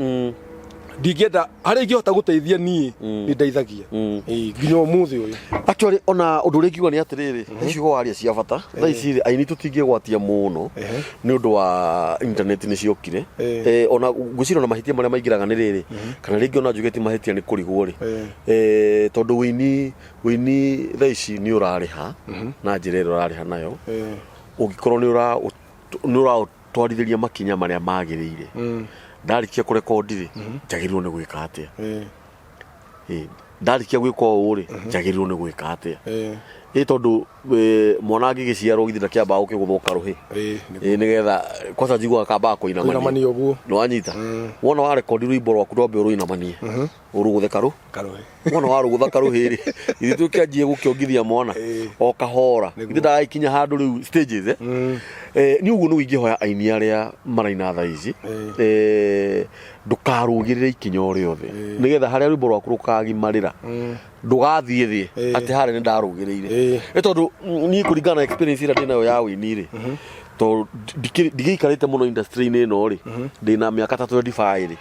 Ndingĩenda harĩa ingĩhota gũteithia niĩ nĩ ndeithagia. Ĩĩ, nginya ũmũthĩ ũyũ. Actually ona ũndũ ũrĩa ingiuga nĩ atĩrĩrĩ, mm ciugo waria cia bata. Thaa ici rĩ, aini tũtingĩgwatia mũno nĩ ũndũ wa internet nĩ ciokire. Ona ngwĩciria ona mahĩtia marĩa maingĩraga nĩ rĩrĩ, kana rĩngĩ ona njuge ti mahĩtia nĩ kũrigwo rĩ. Tondũ wĩini wĩini thaa ici nĩ ũrarĩha na njĩra ĩrĩa ũrarĩha nayo. Ũngĩkorwo nĩ ũra nĩ ũraũtwarithĩria makinya marĩa magĩrĩire. Ndarĩkia kũrekondi rĩ, njagĩrĩirwo nĩ gwĩka atĩa? Ĩ, ndarĩkia gwĩka ũũ rĩ, njagĩrĩirwo nĩ gwĩka atĩa? Ĩ tondũ mwana angĩgĩciarwo githĩ ndakĩambaga gũkĩgũthwo karũhĩ? Ĩ nĩgetha kwanza njiguaga kambaga kũinamania. Kũinamania ũguo. Nĩwanyita? Wona warekondi rwĩmbo rwaku ndwambe ũrũinamanie. Ũrũgũthe karũ? Karũhĩ. Wona warũgũtha karũhĩ rĩ, githĩ tũkĩanjie gũkĩongithia mwana o kahora. Githĩ ndagagĩkinya handũ rĩu stages eh? Niĩ ũguo nĩguo ingĩhoya aini arĩa maraina thaa ici. Ndũkarũgĩrĩre ikinya o rĩothe. Nĩgetha harĩa rwĩmbo rwaku rũkagimarĩra ndũgathiĩ thĩ atĩ harĩa nĩ ndarũgĩrĩire. Nĩ tondũ niĩ kũringana na experience ĩrĩa ndĩnayo ya ũini rĩ, tondũ ndigĩikarĩte mũno industry-inĩ ĩno rĩ, ndĩna mĩaka ta 25 rĩ.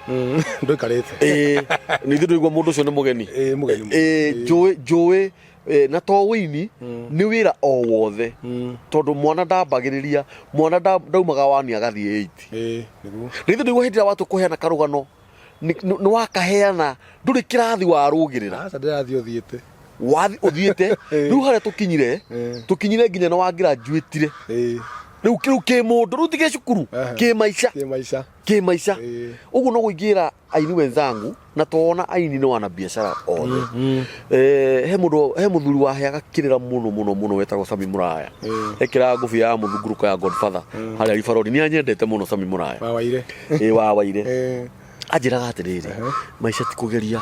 Ndũikarĩte. Ĩĩ, ningĩ ndũigua mũndũ ũcio nĩ mũgeni. Ĩĩ, mũgeni mũno. Ĩĩ, njũĩ, njũĩ, na to ũini, nĩ wĩra o wothe. Tondũ mwana ndambagĩrĩria, mwana ndaumaga wani agathiĩ 8. Ĩĩ, nĩguo. Ningĩ ndũigua hĩndĩ ĩrĩa watua kũheana karũgano, nĩ wakaheana, ndũrĩ kĩrathi warũgĩrĩra. Aca ndĩrathiĩ ũthiĩte. Wathi ũthiĩte, rĩu harĩa tũkinyire, tũkinyire nginya nĩ wangraduatire. Rĩu rĩu kĩ mũndũ, rĩu ti gĩ cukuru, kĩ maica. Kĩ maica. Kĩ maica. Ũguo no gũingĩra aini wenzangu, na tona aini nĩ wana biacara othe. He mũndũ, he mũthuri waheaga kĩrĩra mũno mũno mũno wetagwo Sami Mũraya. Ekĩraga ngũbia ya mũthungũrũko ya Godfather harĩa Ribarori. Nĩ anyendete mũno Sami Mũraya. Wa Waire. Ĩĩ, wa Waire. Anjĩraga atĩrĩrĩ, maica ti kũgeria,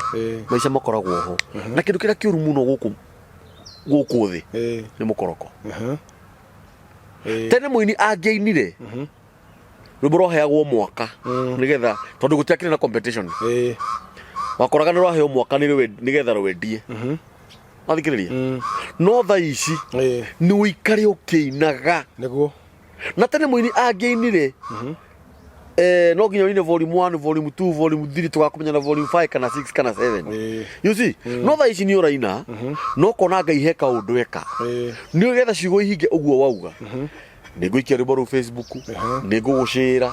maica makoragwo ho. Na kĩndũ kĩrĩa kĩũru mũno gũkũ gũkũ thĩ nĩ mũkoroko. Tene mũini angĩainire rwĩmbo rwaheagwo mwaka nĩgetha, tondũ gũtiakĩrĩ na competition. Wakoraga nĩ rwaheo mwaka nĩgetha rwendie. Wathikĩrĩria? No thaa ici nĩ ũikare ũkĩinaga. Nĩguo. Na tene mũini angĩainire, no nginya ũine volume 1, volume 2, volume 3, tũgakũmenya na volume 5 kana 6 kana 7. You see? No thaa ici nĩ ũraina, no ũkona Ngai he kaũndũ eka. Nĩ getha ciugo ihinge ũguo wauga. Nĩ ngũikia rwĩmbo rũu Facebook, nĩ ngũgũcĩra,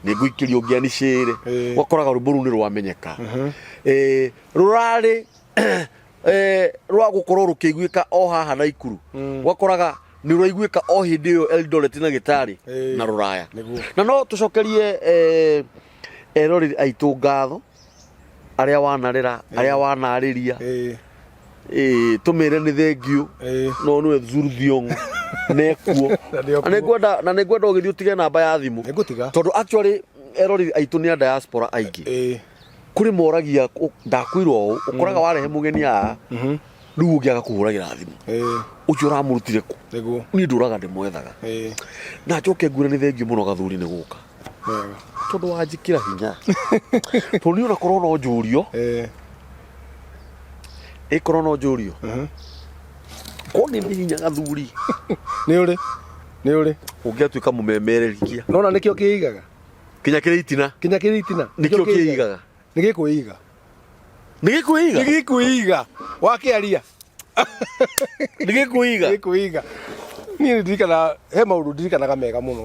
nĩ ngũikĩria ũngĩ anicĩre. Ũgakoraga rwĩmbo rũu nĩ rwamenyeka. Rũrarĩ rwa gũkorwo rũkĩiguĩka o haha Naikuru. Ũgakoraga nĩ rũraiguĩka o hĩndĩ ĩyo Eldoret na gĩtarĩ na rũraya. Na no tũcokerie eroreri aitũ ngatho, arĩa wanarera, arĩa wanarĩria. Tũmĩre nĩ thengiũ, no nĩwe Zuru Thiong'o nekuo. Na nĩokuo. Na nĩngwenda ũgĩthiĩ ũtige namba ya thimũ. Nĩngũtiga. Tondũ actually eroreri aitũ nĩ a diaspora aingĩ. Kũrĩ moragia, ndakwĩrwo ũũ, ũkoraga warehe mũgeni haha, rĩu ũngĩ agakũhũragĩra thimũ. Ũcio ũramũrutire kũ? Niĩ ndũraga ndĩmwethaga. Na njoke ngwĩre nĩ thengiũ mũno Gathuri nĩ gũka. Tondũ wanjĩkĩra hinya. Tondũ niĩ ona korwo no njũrio. Ĩkorwo no njũrio. Korwo nĩ hinya Gathuri. Nĩ ũrĩ. Nĩ ũrĩ. Ũngĩatuĩka mũmemereria. Nona nĩkĩo kĩigaga. Kinya kĩrĩ itina. Kinya kĩrĩ itina. Nĩkĩo kĩigaga. Nĩ gĩkwĩiga. Nĩ gĩkwĩiga? Nĩ gĩkwĩiga. Wakĩaria. Nĩ gĩkwĩiga? Gĩkwĩiga. Niĩ nĩ ndirikanaga, he maũndũ ndirikanaga mega mũno,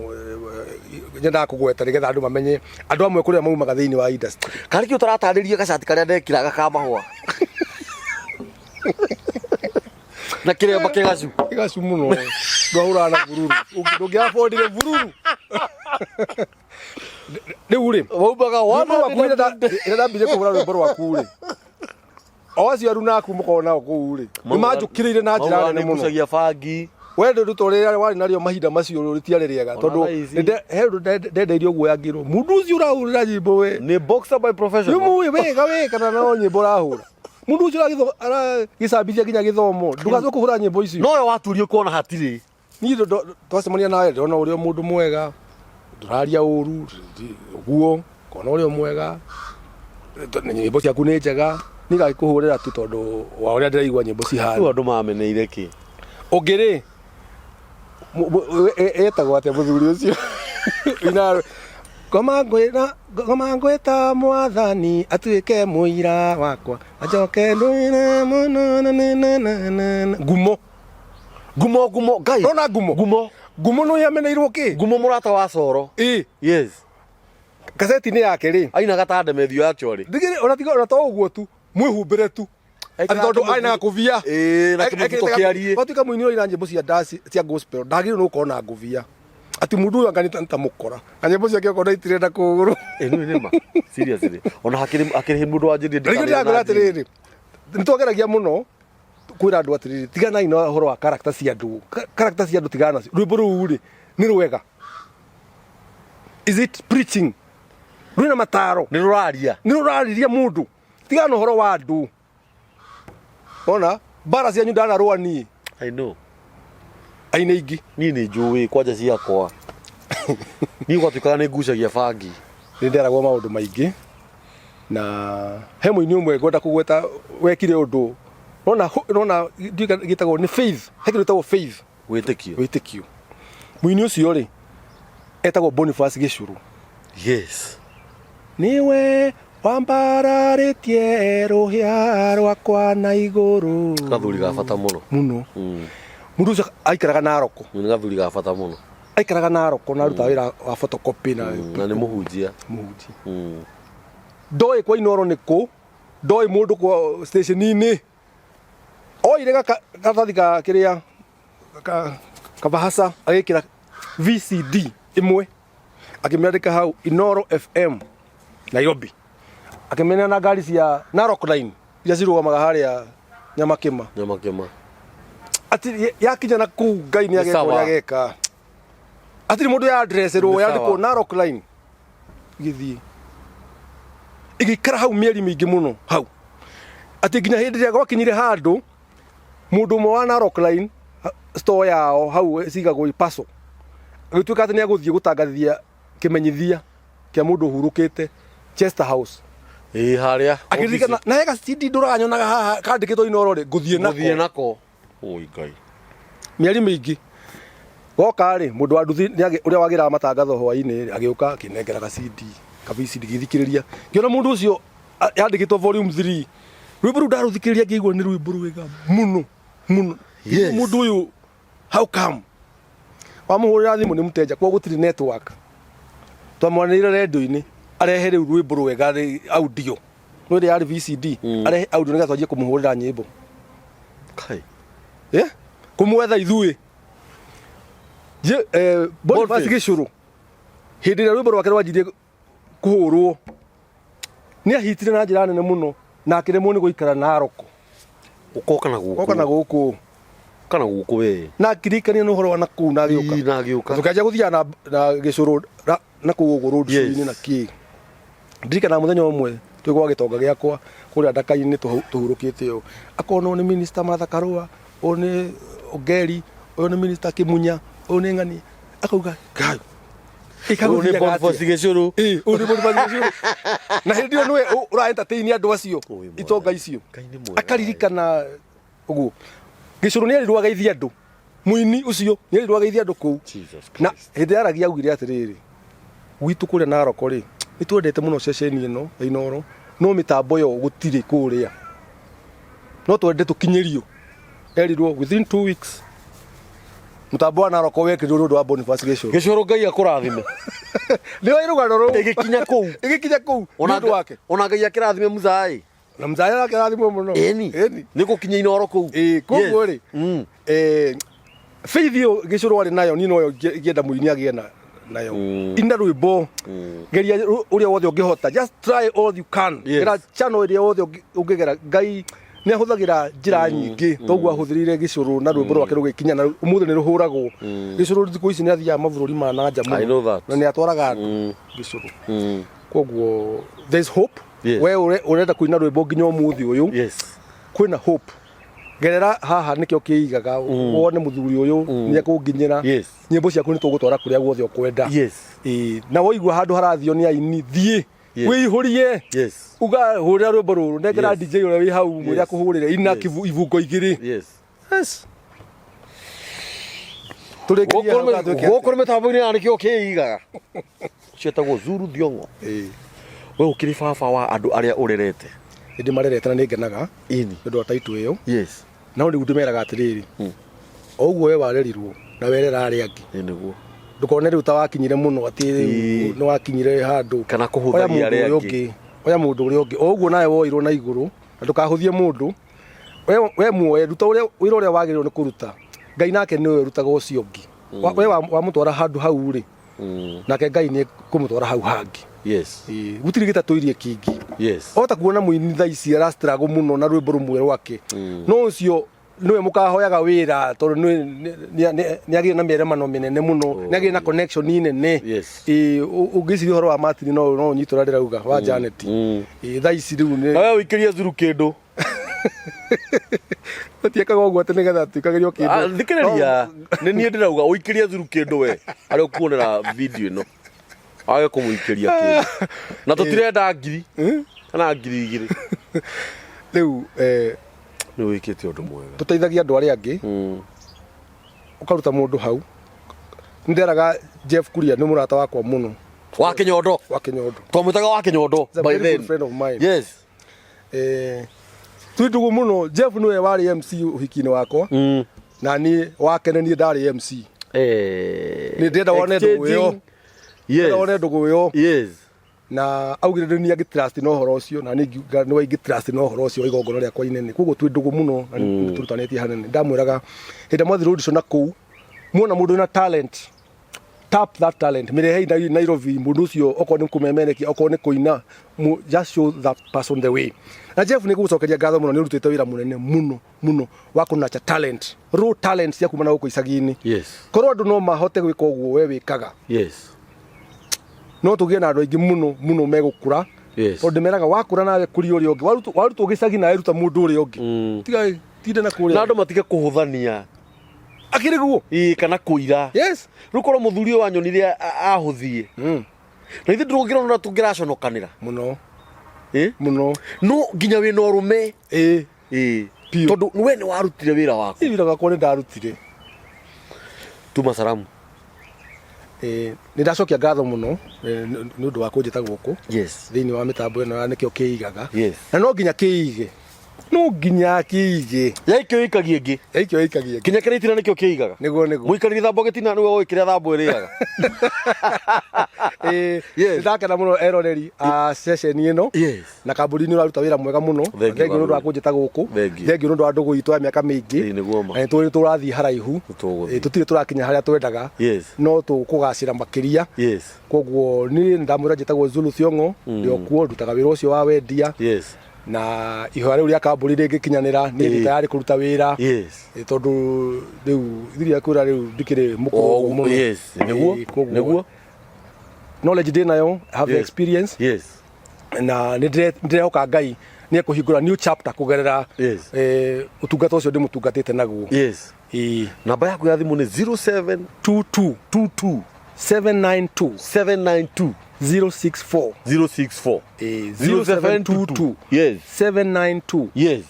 nyendaga kũgweta nĩgetha andũ mamenye andũ amwe kũrĩa maumaga thĩinĩ wa industry. Karĩ kĩ ũtaratarĩria gacati karĩa ndekĩraga ka mahũa? Na kĩremba kĩgacu. Kĩgacu mũno. Ndwahũraga na bururu. Ndũngĩabondire bururu. Rĩu rĩ, Waumaga rwĩmbo rwaku rĩrĩa ndambire kũhũra rwĩmbo rwaku rĩ, O acio aruna aku mũkorwo nao kũu rĩ, nĩ manjũkĩrĩire na njĩra nene mũno. Ngucagia bangi. We rĩrutwo rĩrĩa warĩ narĩo mahinda macio rĩtiarĩ rĩega tondũ thaa ici. he ũndũ ndendeirio guoya ngĩrwo mũndũ ũcio ũrahũrĩra nyĩmbo we Nĩ boxer by profession. nĩ mũĩ wega we kana no nyĩmbo ũrahũra mũndũ ũcio aragĩcambithia nginya gĩthomo ndũgacoke kũhũra nyĩmbo icio. No we waturio kuona hatirĩ. Niĩ twacemania nawe ndĩrona ũrĩ o mũndũ mwega, ndũraria ũru ũguo, ngona ũrĩ o mwega, nyĩmbo ciaku nĩ njega, niĩ ngagĩkũhũrĩra tu tondũ wa ũrĩa ndĩraigua nyĩmbo Rĩu cihana. andũ mameneire kĩ? Ũngĩ rĩ, etagwo atĩa mũthuri ũcio? Ina ngoma ngwĩra ngoma ngwĩta mwathani atuĩke mũira wakwa ajoke ndũire mũno na na na na na na. Ngumo. Ngumo ngumo ngai. Rona ngumo. Ngumo. Ngumo no yameneirwo kĩ? Ngumo mũrata wa Coro. Ĩ. Yes. Kaseti-inĩ yake rĩ. Ainaga ta Ndemethio actually. Ndigĩrĩ ona tiga ona to ũguo tu mwĩhumbĩre tu. Atĩ tondũ ainaga kũbia. Ĩĩ na kĩmũbuto kĩariĩ. Watuĩka mũini ũraina nyĩmbo cia ndaci cia gospel ndagĩrĩirwo nĩ gũkorwo na ngũbia. Atĩ mũndũ ũyũ anga nĩ ta mũkora. Na nyĩmbo ciake okorwo itirenda kũgũrũ. Ĩĩ nĩ nĩ ma. Seriously. Ona hakĩrĩ hakĩrĩ mũndũ wanjĩrire Na nĩkĩo ndĩrakwĩra atĩrĩrĩ, nĩ twageragia mũno kwĩra andũ atĩrĩrĩ, tiganai na ũhoro wa character cia andũ. Character cia andũ tigana nacio. Rwĩmbo rũu rĩ, nĩ rwega. Is it preaching? Rwĩna mataro. Nĩ rũraria. Nĩ rũrarĩria mũndũ. Tigana na ũhoro wa andũ. Ona mbara cianyu ndanarũa niĩ. I know. Aini aingĩ. Niĩ nĩ njũĩ kwanja ciakwa. Niĩ gwatuĩkaga nĩ ngucagia bangi. Nĩ nderagwo maũndũ maingĩ na he mũini ũmwe ngwenda kũgweta wekire ũndũ nona nona gĩtagwo nĩ faith, he kĩndũ gĩtagwo faith. Wĩtĩkio. Wĩtĩkio. Mũini ũcio rĩ etagwo Boniface Gĩcũrũ. Yes. Nĩwe wambararĩtie rũhĩa rwakwa na igũrũ. Gathuri ga bata mũno. Mũno. Mũndũ ũcio aikaraga Narok. Nĩ gathuri ga bata mũno. Aikaraga Narok na arutaga wĩra wa photocopy na Na nĩ mũhunjia. Mũhunjia. Ndoĩ kwa Inooro nĩ kũ, ndoĩ mũndũ kwa station-inĩ. Oire karatathi ka kĩrĩa kabahasa agĩkĩra VCD ĩmwe akĩmĩandĩka hau Inooro FM Nairobi, akĩmĩneana na ngari cia Narok Line iria cirũgamaga harĩa Nyamakĩma. Nyamakĩma. Atĩ yakinya na kũu Ngai nĩ ageka ũrĩa ageka. Hatirĩ mũndũ ya address ĩrwo yandĩkwo Narok Line igĩthiĩ ĩgĩikara hau mĩeri mĩingĩ mũno hau atĩ nginya hĩndĩ ĩrĩa gwakinyire handũ mũndũ ũmwe wa Narok Line store yao hau cigagwo ipaco agĩtuĩka atĩ nĩ agũthiĩ gũtangathia kĩmenyithia kĩa mũndũ ũhurũkĩte Chester House. Ĩĩ harĩa akĩririkana na he gacindi ndũraga nyonaga haha kandĩkĩtwo Inooro rĩ ngũthiĩ nako. Ngũthiĩ nako. Oi Ngai. Mĩeri mĩingĩ goka rĩ mũndũ wa nduthi ũrĩa wagĩraga matangatho hwainĩ rĩ agĩũka akĩnengera ga CD ka VCD ngĩthikĩrĩria ngĩona mũndũ ũcio yandĩkĩtwo volume 3 rwĩmbo rũu ndarũthikĩrĩria ngĩigua nĩ rwĩmbo rwega mũno mũno. Yes. Mũndũ ũyũ how come wamũhũrĩra thimũ nĩ mũteja kwa gũtirĩ network twamwanĩrĩire rendio-inĩ arehe rĩu rwĩmbo rwega rĩ audio no ĩrĩa yarĩ VCD arehe audio nĩgetha twanjie kũmũhũrĩra nyĩmbo. Kai. Eh? Kũmwetha ithuĩ. Boniface Boniface. Gĩcũrũ hĩndĩ ĩrĩa rwĩmbo rwake rwanjirie kũhũrwo nĩ ahitire na njĩra nene mũno na akĩremwo nĩ gũikara Narok. Ũkoka na gũkũ. Oka na gũkũ. Kana gũkũ we. Na akirikania nĩ ũhoro wa na kũu na agĩũka. Ii, na agĩũka. Tũkĩanjia gũthiaga na Gĩcũrũ na kũu ũguo road Yes. show-inĩ na kĩ. Ndirikanaga mũthenya ũmwe twĩ gwa gĩtonga gĩakwa kũrĩa Ndaka-inĩ tũhurũkĩte ũũ. Akona ũyũ nĩ minister Martha Karũa, ũyũ nĩ Ongeri, ũyũ nĩ minister Kĩmunya, ũyũ nĩ ng'ani. Akauga, Ngai, Ũyũ nĩ Boniface Gĩcũrũ. Ĩĩ, ũyũ nĩ Boniface Gĩcũrũ. Na hĩndĩ ĩyo nĩwe ũra entertain andũ acio, Ũyũ mwega. itonga icio. Ngai nĩ mwega. Akaririkana ũguo. Gĩcũrũ nĩ erirwo ageithie andũ. Mũini ũcio nĩ erirwo ageithie andũ kũu. Jesus Na Christ. hĩndĩ yaragia augire atĩrĩrĩ, gwitũ kũrĩa Narok rĩ, nĩ twendete mũno ceceni ĩno ya Inooro, no mĩtambo ĩyo gũtirĩ kũrĩa. No twende tũkinyĩrio. Erirwo within 2 weeks mũtambo wa Narok wekĩrirwo nĩ ũndũ wa Boniface Gĩcũrũ. Gĩcũrũ Ngai akũrathime. Nĩ oĩ rũgano rũu. Ĩgĩkinya kũu. Ĩgĩkinya kũu nĩ ũndũ wake. Ona Ngai akĩrathime Musa ĩ. Na Musa akĩrathimwo mũno. Ĩni. Ĩni. Nĩ gũkinya Inooro kũu. Ĩĩ, koguo rĩ, Yes. Faith ĩyo Gĩcũrũ arĩ nayo niĩ noyo ingĩenda mũini agĩe nayo. Ina rwĩmbo, geria ũrĩa wothe ũngĩhota, just try all you can. Yes. Gera channel ĩrĩa wothe ũngĩgera. Ngai Nĩ ahũthagĩra njĩra nyingĩ, toguo ahũthĩrire gĩcũrũ na rwĩmbo rwake rũgĩkinya na ũmũthĩ nĩ rũhũragwo. Gĩcũrũ thikũ ici nĩ athiaga mabũrũri ma na nja I know mũno that. Na nĩ atwaraga andũ gĩcũrũ. Koguo there's hope. We ũrenda kũina rwĩmbo nginya ũmũthĩ ũyũ, kwĩna hope. Gerera haha nĩkĩo kĩigaga wone mũthuri ũyũ nĩ ekũnginyĩra. Nyĩmbo ciaku nĩ tũgũtwara kũrĩa guothe ũkwenda. Ĩĩ, na woigua handũ harathio nĩ aini, thiĩ wĩihũrie. Uga hũrĩra rwĩmbo rũrũ, nengera DJ ũrĩa wĩ hau, mwĩre akũhũrĩre ina ibungo igĩrĩ. Yes. Tũrĩkĩrie hau kana twĩke atĩa? Gũkũ nĩ mĩtambo-inĩ ya nĩkĩo kĩigaga ciĩtagwo Zuru Thiong'o. We ũkĩrĩ baba wa andũ arĩa ũrerete. Nĩ ndĩmarerete na nĩ ngenaga nĩ ũndũ wa title ĩyo. No rĩu ndĩmeraga atĩrĩrĩ, o ũguo we warerirwo na werera arĩa angĩ, Ĩ nĩguo. Ndũkone rĩu ta wakinyire mũno atĩ rĩu nĩ wakinyire handũ. Kana Oya kũhũthagia mũndũ arĩa ũrĩa angĩ. ũngĩ, oya mũndũ ũrĩa ũngĩ o ũguo nawe woirwo na igũrũ, na ndũkahũthie mũndũ. We muoye, ruta ũrĩa wĩra ũrĩa wagĩrĩirwo nĩ kũruta. Ngai nake nĩwe ũrutaga ũcio ũngĩ. We wamũtwara handũ hau rĩ, nake Ngai nĩ ekũmũtwara hau hangĩ. Ĩĩ, gũtirĩ gĩtatũirie kĩngĩ. Ota kuona mũini thaa ici arastruggle mũno na rwĩmbo rũmwe rwake, no ũcio nĩwe mũkahoyaga wĩra, tondũ nĩ agĩire na mĩeremano mĩnene mũno, nĩ agĩire na connection nene. Ĩĩ, ũngĩciria ũhoro wa Martin no ũnyite ũrĩa ndĩrauga wa Janet. Ĩĩ, thaa ici rĩu nĩ Na we ũikĩrie Zuru kĩndũ. Tũtiĩkaga ũguo atĩ nĩgetha tuikagĩrio Ah, kĩndũ. Thikĩrĩria, nĩ niĩ ndĩrauga ũikĩrie Zuru kĩndũ, we arĩa ũkuonera video ĩno wage kũmũikĩria kĩndũ, na tũtirenda 1000 kana 2000. Rĩu Nĩ wĩkĩte ũndũ mwega. Tũteithagia andũ arĩa angĩ. Ũkaruta mũndũ hau. Nĩ nderaga Jeff Kuria nĩ mũrata wakwa mũno. Wa Kĩnyondo. Wa Kĩnyondo. Twamwĩtaga wa Kĩnyondo He's a by very then. good friend of mine. Twĩ ndũgũ mũno. Jeff nĩwe warĩ MC ũhiki-inĩ wakwa na niĩ wake nĩ niĩ ndarĩ MC. Nĩ ndĩrenda wone ndũgũ ĩyo. Ndĩrenda wone ndũgũ ĩyo. Na augire nĩ niĩ angĩ trust na ũhoro ũcio, na niĩ ngiuga nĩwe ingĩ trust na ũhoro ũcio wa igongona rĩakwa inene. Koguo twĩ ndũgũ mũno na nĩ tũrutanĩtie hanene. Ndamwĩraga hĩndĩ ĩrĩa mwathiĩ road show na kũu, muona mũndũ wĩna talent, tap that talent, mĩrehei Nairobi. Mũndũ ũcio okorwo nĩ kũmemerekia, okorwo nĩ kũina, just show that person the way. Na Jeff, nĩ gũgũcokeria ngatho mũno, nĩ ũrutĩte wĩra mũnene mũno mũno wa kũnacha talent, raw talent cia kuma na gũkũ icagi-inĩ. Korwo andũ no mahote gwĩka ũguo we wĩkaga, no tũgĩe na andũ aingĩ mũno mũno megũkũra. Tondũ ndĩmeraga wakũra nawe kũria ũrĩa ũngĩ. Warutwo gĩcagi nawe ruta mũndũ ũrĩa ũngĩ. Tiga tinde na kũrĩa. Na andũ matige kũhũthania. Akĩrĩ guo. Ĩĩ, kana kũira. Rĩu korwo mũthuri ũyũ wanyonire ahũthie, na ithuĩ ndũngĩrona ũrĩa tũngĩraconokanĩra. Mũno. Ĩ? Mũno. No nginya wĩna ũrũme. Ĩĩ. Ĩ, tondũ we nĩ warutire wĩra waku. Wĩra wakwa nĩ ndarutire. Tuma salamu. Nĩ ndacokia ngatho mũno nĩ ũndũ wa kũnjĩta gũkũ thĩinĩ wa mĩtambo ĩno ya nĩkĩo kĩigaga. Na no nginya kĩige, no nginya kĩige. Yaikio ĩikagie ĩngĩ. Yaikio ĩikagie ĩngĩ. Kinya kĩrĩa itina nĩkĩo kĩigaga. Nĩguo. Mũikarĩri thambo gĩtina nĩwe ũĩ kĩrĩa thambo ĩrĩaga. Nĩ ndakena mũno eroreri a ceceni ĩno na kambuni nĩ ũraruta wĩra mwega mũno. Thank you, Thengiũ nĩ ũndũ wa Kambuni. kũnjĩta gũkũ. Thank you. Thengiũ nĩ ũndũ wa ndũgũ itũ ya mĩaka mĩingĩ. Ĩĩ, nĩguo ma. Na nĩ tũrathiĩ haraihu. Nĩtũgũthiĩ. Ĩĩ, tũtirĩ tũrakinya harĩa twendaga, no tũkũgacĩra makĩria. Koguo niĩ ndamwĩra njĩtagwo Zulu Thiong'o, ndĩ o kuo ndutaga wĩra ũcio wa wendia. Na ihoya rĩu rĩa kambuni rĩngĩkinyanĩra, niĩ ndĩ tayarĩ kũruta wĩra. Ĩĩ, tondũ rĩu ithuĩ kwĩra rĩu ndikĩrĩ mũkũrũ ũguo mũno. Nĩguo. Ĩĩ, koguo Nĩguo. Knowledge ndĩ nayo, I have the experience. Na nĩ ndĩrehoka Ngai nĩ ekũhingũra new chapter kũgerera ũtungata ũcio ndĩmũtungatĩte naguo. Ĩĩ. Namba yaku ya thimũ nĩ 07 22 22 792 792 064. 064. Ĩĩ, 0722 792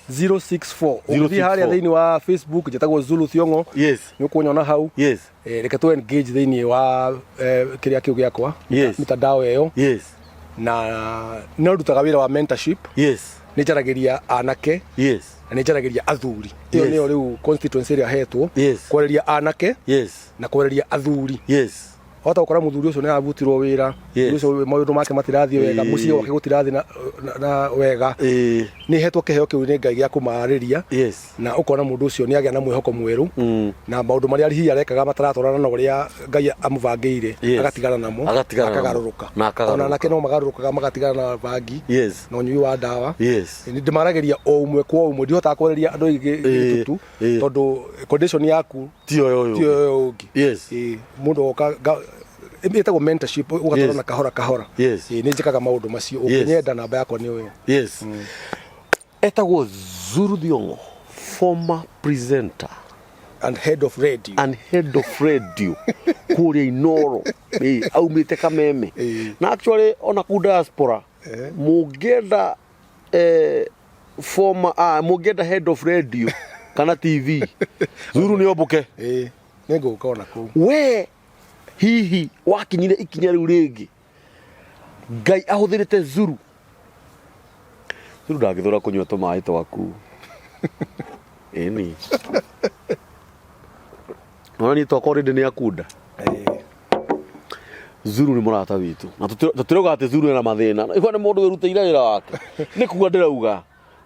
064. Ũngĩthiĩ harĩa thĩinĩ wa Facebook njĩtagwo Zulu Thiong'o, nĩ ũkũnyona hau. Reke tũ engage thĩinĩ wa kĩrĩa kĩu gĩakwa, mitandao ĩyo. Na no ndutaga wĩra wa mentorship. Nĩ njaragĩria anake na nĩ njaragĩria athuri. Ĩyo nĩyo rĩu constituency ĩrĩa hetwo, kwarĩria anake na kwarĩria athuri. Wahota gũkora mũthuri ũcio nĩ arabutirwo wĩra, Yes. mũthuri ũcio maũndũ make matirathiĩ wega, mũciĩ gwake gũtirathiĩ na wega. Nĩ hetwo kĩheo kĩu nĩ Ngai gĩa kũmarĩria. Yes. Na ũkona mũndũ ũcio nĩ agĩa na mwĩhoko mwerũ, na maũndũ marĩa hihi arekaga mataratwarana na ũrĩa Ngai amũbangĩire, agatigana namo, Agatigana namo. akagarũrũka. Na akagarũrũka. Ona anake no magarũrũkaga magatigana na bangi Yes. na ũnyui wa ndawa. Yes. Nĩ ndĩmaragĩria o ũmwe kwa ũmwe, ndihotaga kwarĩria andũ aingĩ gĩtutu, tondũ condition yaku Ti ũyũ ũyũ. ti ũyũ ũngĩ. Yes. Mũndũ oka ĩtagwo mentorship, ũgatwarana kahora kahora. Yes. Nĩ njĩkaga maũndũ macio. Yes. Ũngĩnyenda, namba yakwa nĩ ũyũ. Yes. Etagwo Zuru Thiong'o, former presenter and head of radio and head of radio kũrĩa Inoro. Aumĩte Kameme. Na actually ona kũu diaspora, mũngĩenda former, mũngĩenda head of radio kana TV, Zuru nĩ ombũke. Nĩ ngũka ona kũu. We hihi wakinyire ikinya rĩu rĩngĩ Ngai ahũthĩrĩte Zuru? Zuru ndangĩthũra kũnyua tũmaĩ twaku. Ĩni ona niĩ twakwa already nĩ akunda. Zuru nĩ mũrata witũ na tũtirauga atĩ Zuru ena mathĩna. Igua nĩ mũndũ wĩrutĩire wĩra wake, nĩ kuga ndĩrauga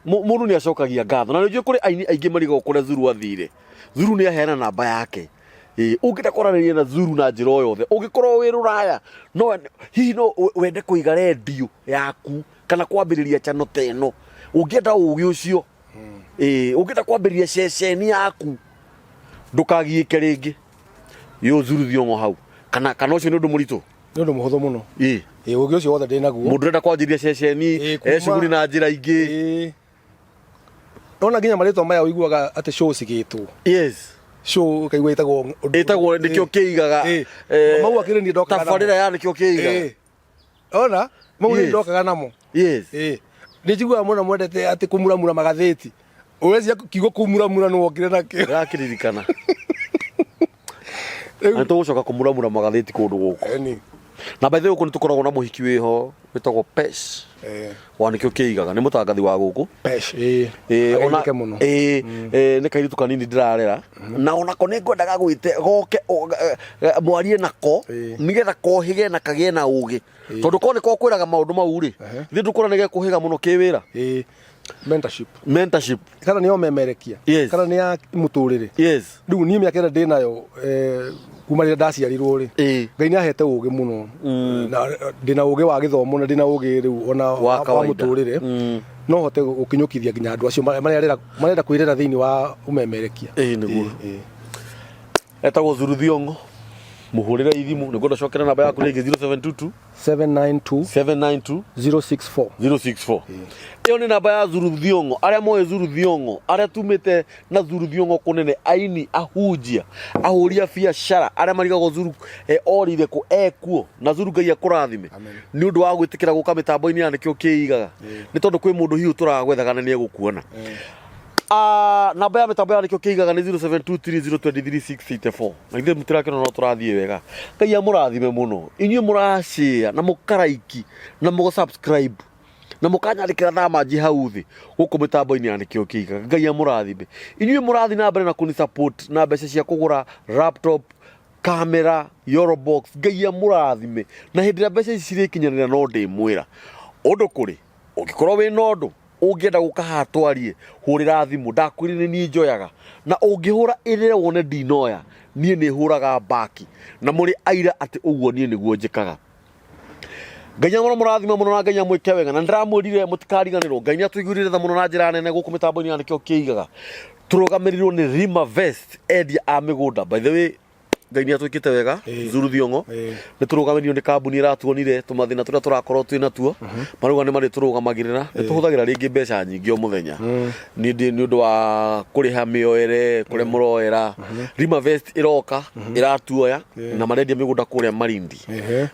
mũndũ nĩ acokagia ngatho. Na nĩ njũĩ kũrĩ aini aingĩ marigagwo kũrĩa Zuru athire. Zuru nĩ aheana namba yake. Ũngĩenda kwaranĩria na Zuru na njĩra o yothe, ũngĩkorwo wĩ rũraya, no hihi no wende kũiga rendio yaku kana kwambĩrĩria channel ta ĩno, ũngĩenda ũgĩ ũcio, ũngĩenda kwambĩrĩria ceceni yaku, ndũkagiĩke rĩngĩ. Yo Zuru Thiong'o hau kana ũcio nĩ ũndũ mũritũ? Nĩ ũndũ mũhũthũ mũno. Ũgĩ ũcio wothe ndĩ naguo. Mũndũ ũrenda kwanjĩrĩria ceceni, e cuguri na njĩra ingĩ. Nona nginya marĩtwa maya ũiguaga atĩ show cigĩtwo. Yes. Show ũkaigua ĩtagwo ĩtagwo nĩkĩo kĩigaga. Mau akĩrĩ niĩ ndokaga namo. Tabarĩra ya nĩkĩo kĩigaga. Ona mau nĩ ndokaga namo. Yes. Nĩ njiguaga mũno mwendete atĩ kũmuramura magathĩti. Ũreciria kiugo kũmuramura nĩ wokire nakĩo? Ndĩrakĩririkana. Na nĩtũgũcoka kũmuramura magathĩti kũndũ gũkũ. Ĩni. Na by the way, gũkũ nĩtũkoragwo na mũhiki wĩho wĩtagwo Pesh wa nĩkĩo kĩigaga, nĩ mũtangathi wa gũkũ. Pesh, ĩĩ. Ona Ageithĩke mũno. Nĩ kairĩtu kanini ndĩrarera na onako nĩ ngwendaga gwĩte goke mwarie nako, nĩgetha kohĩge na kagĩe na ũgĩ, tondũ ko nĩ kokwĩraga maũndũ mau rĩ, ithuĩ ndũkũra nĩ gekũhĩga mũno kĩwĩra. Mentorship. Mentorship. Kana nĩ omemerekia. Yes. Kana nĩ ya mũtũrĩre. Yes. Rĩu niĩ mĩaka ĩrĩa ndĩ nayo, kuma rĩrĩa ndaciarirwo rĩ, Ngai nĩ ahete ũgĩ mũno, na ndĩna ũgĩ wa gĩthomo na ndĩna ũgĩ rĩu ona wa wa kawaida. Mũtũrĩre. No hote gũkinyũkithia nginya andũ acio marenda kwĩrera thĩinĩ wa ũmemerekia. Ĩĩ, nĩguo. Ĩĩ. Etagwo Zuru Thiong'o, mũhũrĩre ithimũ. Nĩngwenda cokere namba yaku rĩngĩ, 0722 792 792 064. 064. Ĩyo nĩ namba ya Zuru Thiong'o. Arĩa moĩ Zuru Thiong'o, arĩa tumĩte na Zuru Thiong'o kũnene, aini, ahunjia, ahũri a biacara, arĩa marigagwo Zuru orire kũ, ekuo. Na Zuru, Ngai akũrathime nĩ ũndũ wa gwĩtĩkĩra gũka mĩtambo-inĩ ya nĩkĩo kĩigaga, nĩ tondũ kwĩ mũndũ hihi ũtũraga gwethaga na nĩ egũkuona. Namba ya mĩtambo ya nĩkĩo kĩigaga nĩ 0723023684. Na ithuĩ mũtirakĩona no tũrathiĩ wega. Ngai amũrathime mũno inyuĩ mũracĩa na mũkaraiki na mũga subscribe na mũkanyandĩkĩra thaa manji hau thĩ gũkũ mĩtambo-inĩ ya nĩkĩo kĩigaga. Ngai amũrathime inyuĩ mũrathiĩ na mbere na kũni support na mbeca cia kũgũra laptop, kamera, yoro box. Ngai amũrathime. Na hĩndĩ ĩrĩa mbeca ici cirĩkinyanĩra, no ndĩmwĩra ũndũ kũrĩ ũngĩkorwo wĩna ũndũ ũngĩenda gũka haha twarie, hũrĩra thimũ. Ndakwĩrire nĩ niĩ njoyaga, na ũngĩhũra ĩrĩre wone ndinoya, niĩ nĩ hũraga mbaki na mũrĩ aira atĩ ũguo niĩ nĩguo njĩkaga. Ngai amũro mũrathima mũno na Ngai amwĩke wega. Na nĩndĩramwĩrire mũtikariganĩrwo, Ngai nĩ atũiguĩrĩire tha mũno na njĩra nene gũkũ mĩtambo-inĩ ya nĩkĩo kĩigaga. Tũrũgamĩrĩirwo nĩ Rima Vest, endia a mĩgũnda. By the way, Ngai nĩ atwĩkĩte wega. Zuru Thiong'o, nĩ tũrũgamĩrĩirwo nĩ kambuni ĩratuonire tũmathĩna tũrĩa tũrakorwo twĩ natuo, marauga nĩ marĩtũrũgamagĩrĩra. Nĩ tũhũthagĩra rĩngĩ mbeca nyingĩ o mũthenya nĩ ũndũ wa kũrĩha mĩoere kũrĩa mũroera. Rima Vest ĩroka ĩratuoya na marendia mĩgũnda kũrĩa Malindi.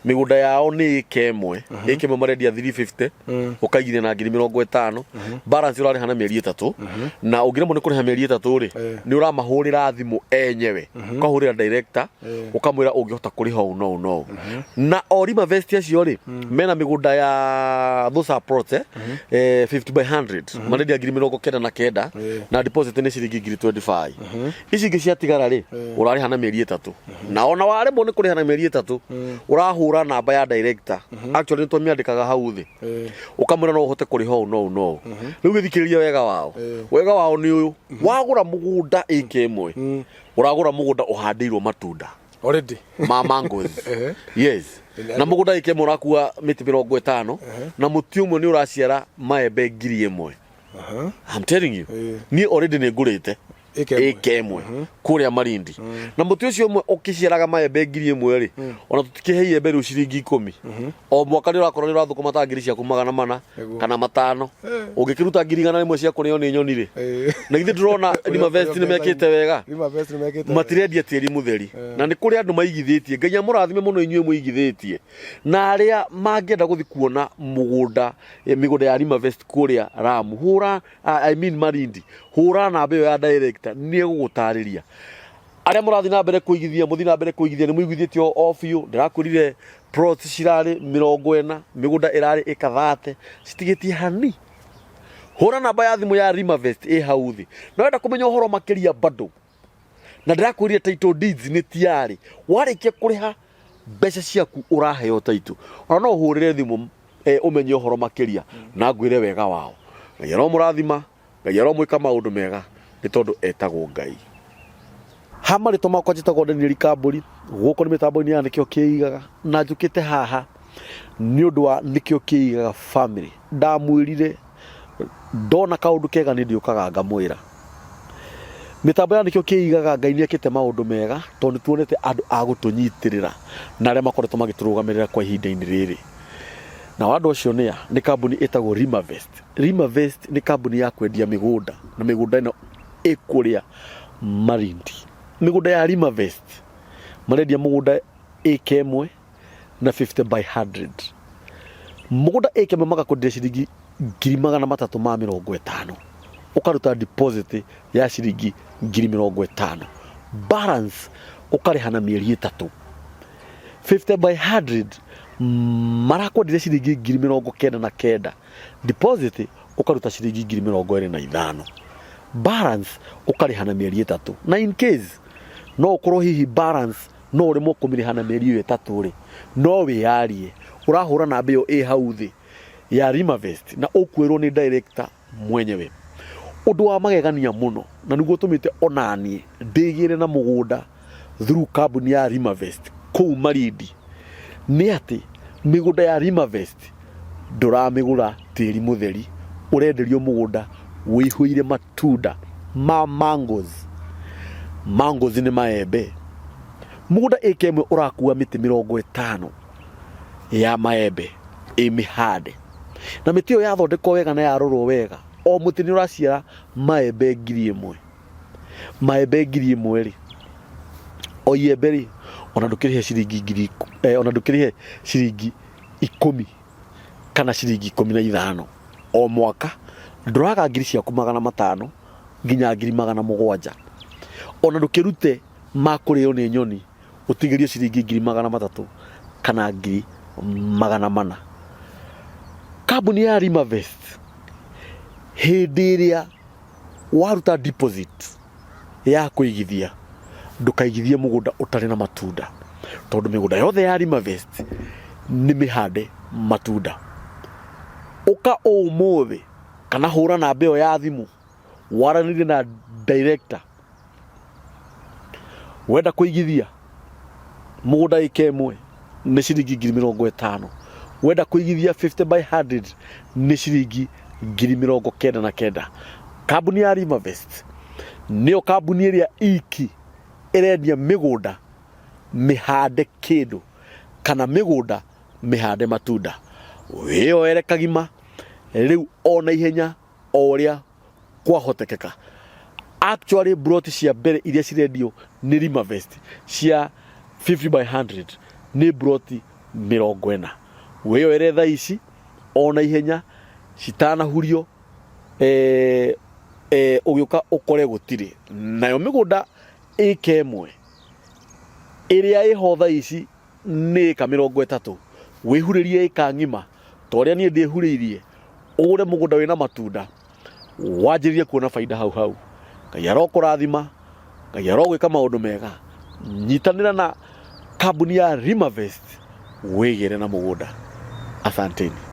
Mĩgũnda yao nĩ ĩka ĩmwe. Ĩka ĩmwe marendia 350, ũkaigithia na 50,000, balance ũrarĩha na mĩeri 3. Na ũngĩremwo nĩ kũrĩha mĩeri 3 rĩ, nĩ ũramahũrĩra thimũ enyewe, ũkahũrĩra director. director ũkamwĩra ũngĩhota kũrĩha ũũ na ũũ na ũũ na o Rimavest acio rĩ mena mĩgũnda ya those are plots 50 by 100 marendia 99,000 na deposit nĩ ciringi 25,000. Ici ingĩ ciatigara rĩ, ũrarĩha na mĩeri 3, na ona waremwo nĩ kũrĩha na mĩeri 3, ũrahũra namba ya director. Actually nĩ twamĩandĩkaga hau thĩ, ũkamwĩra no ũhote kũrĩha ũũ na ũũ na ũũ. Rĩu gĩthikĩrĩria wega wao. Wega wao nĩ ũyũ: wagũra mũgũnda ĩka ĩmwe, ũragũra mũgũnda ũhandĩirwo matunda already ma mangoes. Yes. Na mũgũnda ĩka ĩmwe ũrakua mĩtĩ 50, na mũtĩ ũmwe nĩ ũraciara maembe 1000. I'm telling you. Niĩ already nĩ ngũrĩte Ĩka ĩmwe. ĩka ĩmwe kũrĩa Malindi, na mũtĩ ũcio ũmwe ũkĩciaraga maembe 1000 rĩ, ona tũtikĩhe iembe rĩu ciringi 10 o mwaka, nĩ ũrakorwo nĩ ũrathũkũma ta ngiri ciaku 400 kana 500. Ũngĩkĩruta 100,000 cia kũrĩo nĩ nyoni rĩ, na githĩ ndũrona Rimavest nĩ mekĩte wega? Rimavest nĩ mekĩte wega. Matirendia tĩri mũtheri, na nĩ kũrĩ andũ maigithĩtie. Ngai amũrathime mũno inyuĩ mũigithĩtie, na arĩa mangĩenda gũthiĩ kuona mũgũnda, mĩgũnda ya Rimavest kũrĩa Ramu, hũra, I mean Malindi, hũra namba ĩyo ya director, nĩ egũgũtarĩria. Arĩa mũrathiĩ na mbere kũigithia, mũthiĩ na mbere kũigithia, nĩ mũigithĩtie o biũ. Ndĩrakwĩrire plots cirarĩ 40, mĩgũnda ĩrarĩ ĩka 30, citigĩtie hani. Hũra namba ya thimũ ya Rimavest ĩ hau thĩ na wenda kũmenya ũhoro makĩria bado. Na ndĩrakwĩrire title deeds nĩ tiarĩ, warĩkia kũrĩha mbeca ciaku ũraheo title. Ona no ũhũrĩre thimũ ũmenye ũhoro makĩria na ngwĩre wega wao. Ngai aromũrathima, Ngai aromwĩka maũndũ mega, nĩ tondũ etagwo Ngai. Ha marĩtwa makwa njĩtagwo Daniel Kambũri, gũkũ nĩ mĩtambo-inĩ ya Nĩkĩo Kĩigaga, na njũkĩte haha nĩ ũndũ wa Nĩkĩo Kĩigaga family. Ndamwĩrire ndona kaũndũ kega nĩ ndĩũkaga ngamwĩra. Mĩtambo ya Nĩkĩo Kĩigaga, Ngai nĩ ekĩte maũndũ mega, tondũ nĩ tuonete andũ a gũtũnyitĩrĩra na arĩa makoretwo magĩtũrũgamĩrĩra kwa ihinda-inĩ rĩrĩ. Nao andũ acio nĩa? Nĩ kambuni ĩtagwo Rimavest. Rimavest nĩ kambuni ya kwendia mĩgũnda, na mĩgũnda ĩno ĩkũrĩa Malindi. Mĩgũnda ya Rimavest marendia mũgũnda ĩka ĩmwe na 50 by 100. Mũgũnda ĩka ĩmwe magakwenderia ciringi 350,000, ũkaruta deposit ya ciringi 50,000, balance ũkarĩha na mĩeri 3. 50 by 100 marakwenderia ciringi 99,000, deposit ũkaruta ciringi 25,000, balance ũkarĩha na mĩeri 3. Na in case no ũkorwo hihi balance no ũremwo kũmĩrĩha na mĩeri ĩyo 3 rĩ, no wĩyarie, ũrahũra namba ĩyo ĩ hau thĩ ya Rimavest na ũkwĩrwo nĩ director mwenyewe. Ũndũ wa magegania mũno, na nĩguo ũtũmĩte onaniĩ ndĩgĩre na mũgũnda through kambuni ya Rimavest kũu Malindi, nĩ atĩ mĩgũnda ya Rimavest ndũramĩgũra tĩri mũtheri, ũrenderio mũgũnda wĩihũire matunda ma mangoes. Mangoes nĩ maembe. Mũgũnda ĩka ĩmwe ũrakua mĩtĩ 50 ya maembe ĩ mĩhande, na mĩtĩ ĩyo yathondekwo wega na yarorwo wega, o mũtĩ nĩ ũraciara maembe 1000. Maembe 1000 rĩ, o iembe rĩ, ona ndũkĩrĩhe ciringi ngiri ona ndũkĩrĩhe ciringi 10 kana ciringi 15 o mwaka, ndũraga ngiri ciaku 500 nginya 700,000. Ona ndũkĩrute ma kũrĩo nĩ nyoni, ũtigĩrie ciringi 300,000 kana 400,000. Kambuni ya Rimavest, hĩndĩ ĩrĩa waruta deposit ya kũigithia, ndũkaigithie mũgũnda ũtarĩ na matunda, tondũ mĩgũnda yothe ya Rimavest nĩ mĩhande matunda. Ũka ũmũthĩ kana hũra namba ĩyo ya thimũ waranĩrie na director. Wenda kũigithia mũgũnda ĩka ĩmwe nĩ ciringi 50,000, wenda kũigithia 50 by 100 nĩ ciringi 99,000. Kambuni ya Rimavest nĩyo kambuni ĩrĩa iki ĩrendia mĩgũnda mĩhande kĩndũ kana mĩgũnda mĩhande matunda. Wĩyoere kagima rĩu o na ihenya o ũrĩa kwahotekeka. Actually plot cia mbere iria cirendio nĩ Rimavest cia 50 by 100 nĩ plot 40. Wĩyoere thaa ici o na ihenya citanahurio, ũgĩũka ũkore gũtirĩ. Nayo mĩgũnda ĩka ĩmwe Ĩrĩa ĩho thaa ici nĩ ĩka 30. Wĩhurĩrie ĩka ng'ima ta ũrĩa niĩ ndĩhurĩirie, ũgũre mũgũnda wĩna matunda, wanjĩrĩrie kuona baida hau hau. Ngai arokũrathima, Ngai arogwĩka maũndũ mega. Nyitanĩra na kambuni ya Rimavest wĩgĩre na mũgũnda. Asanteni.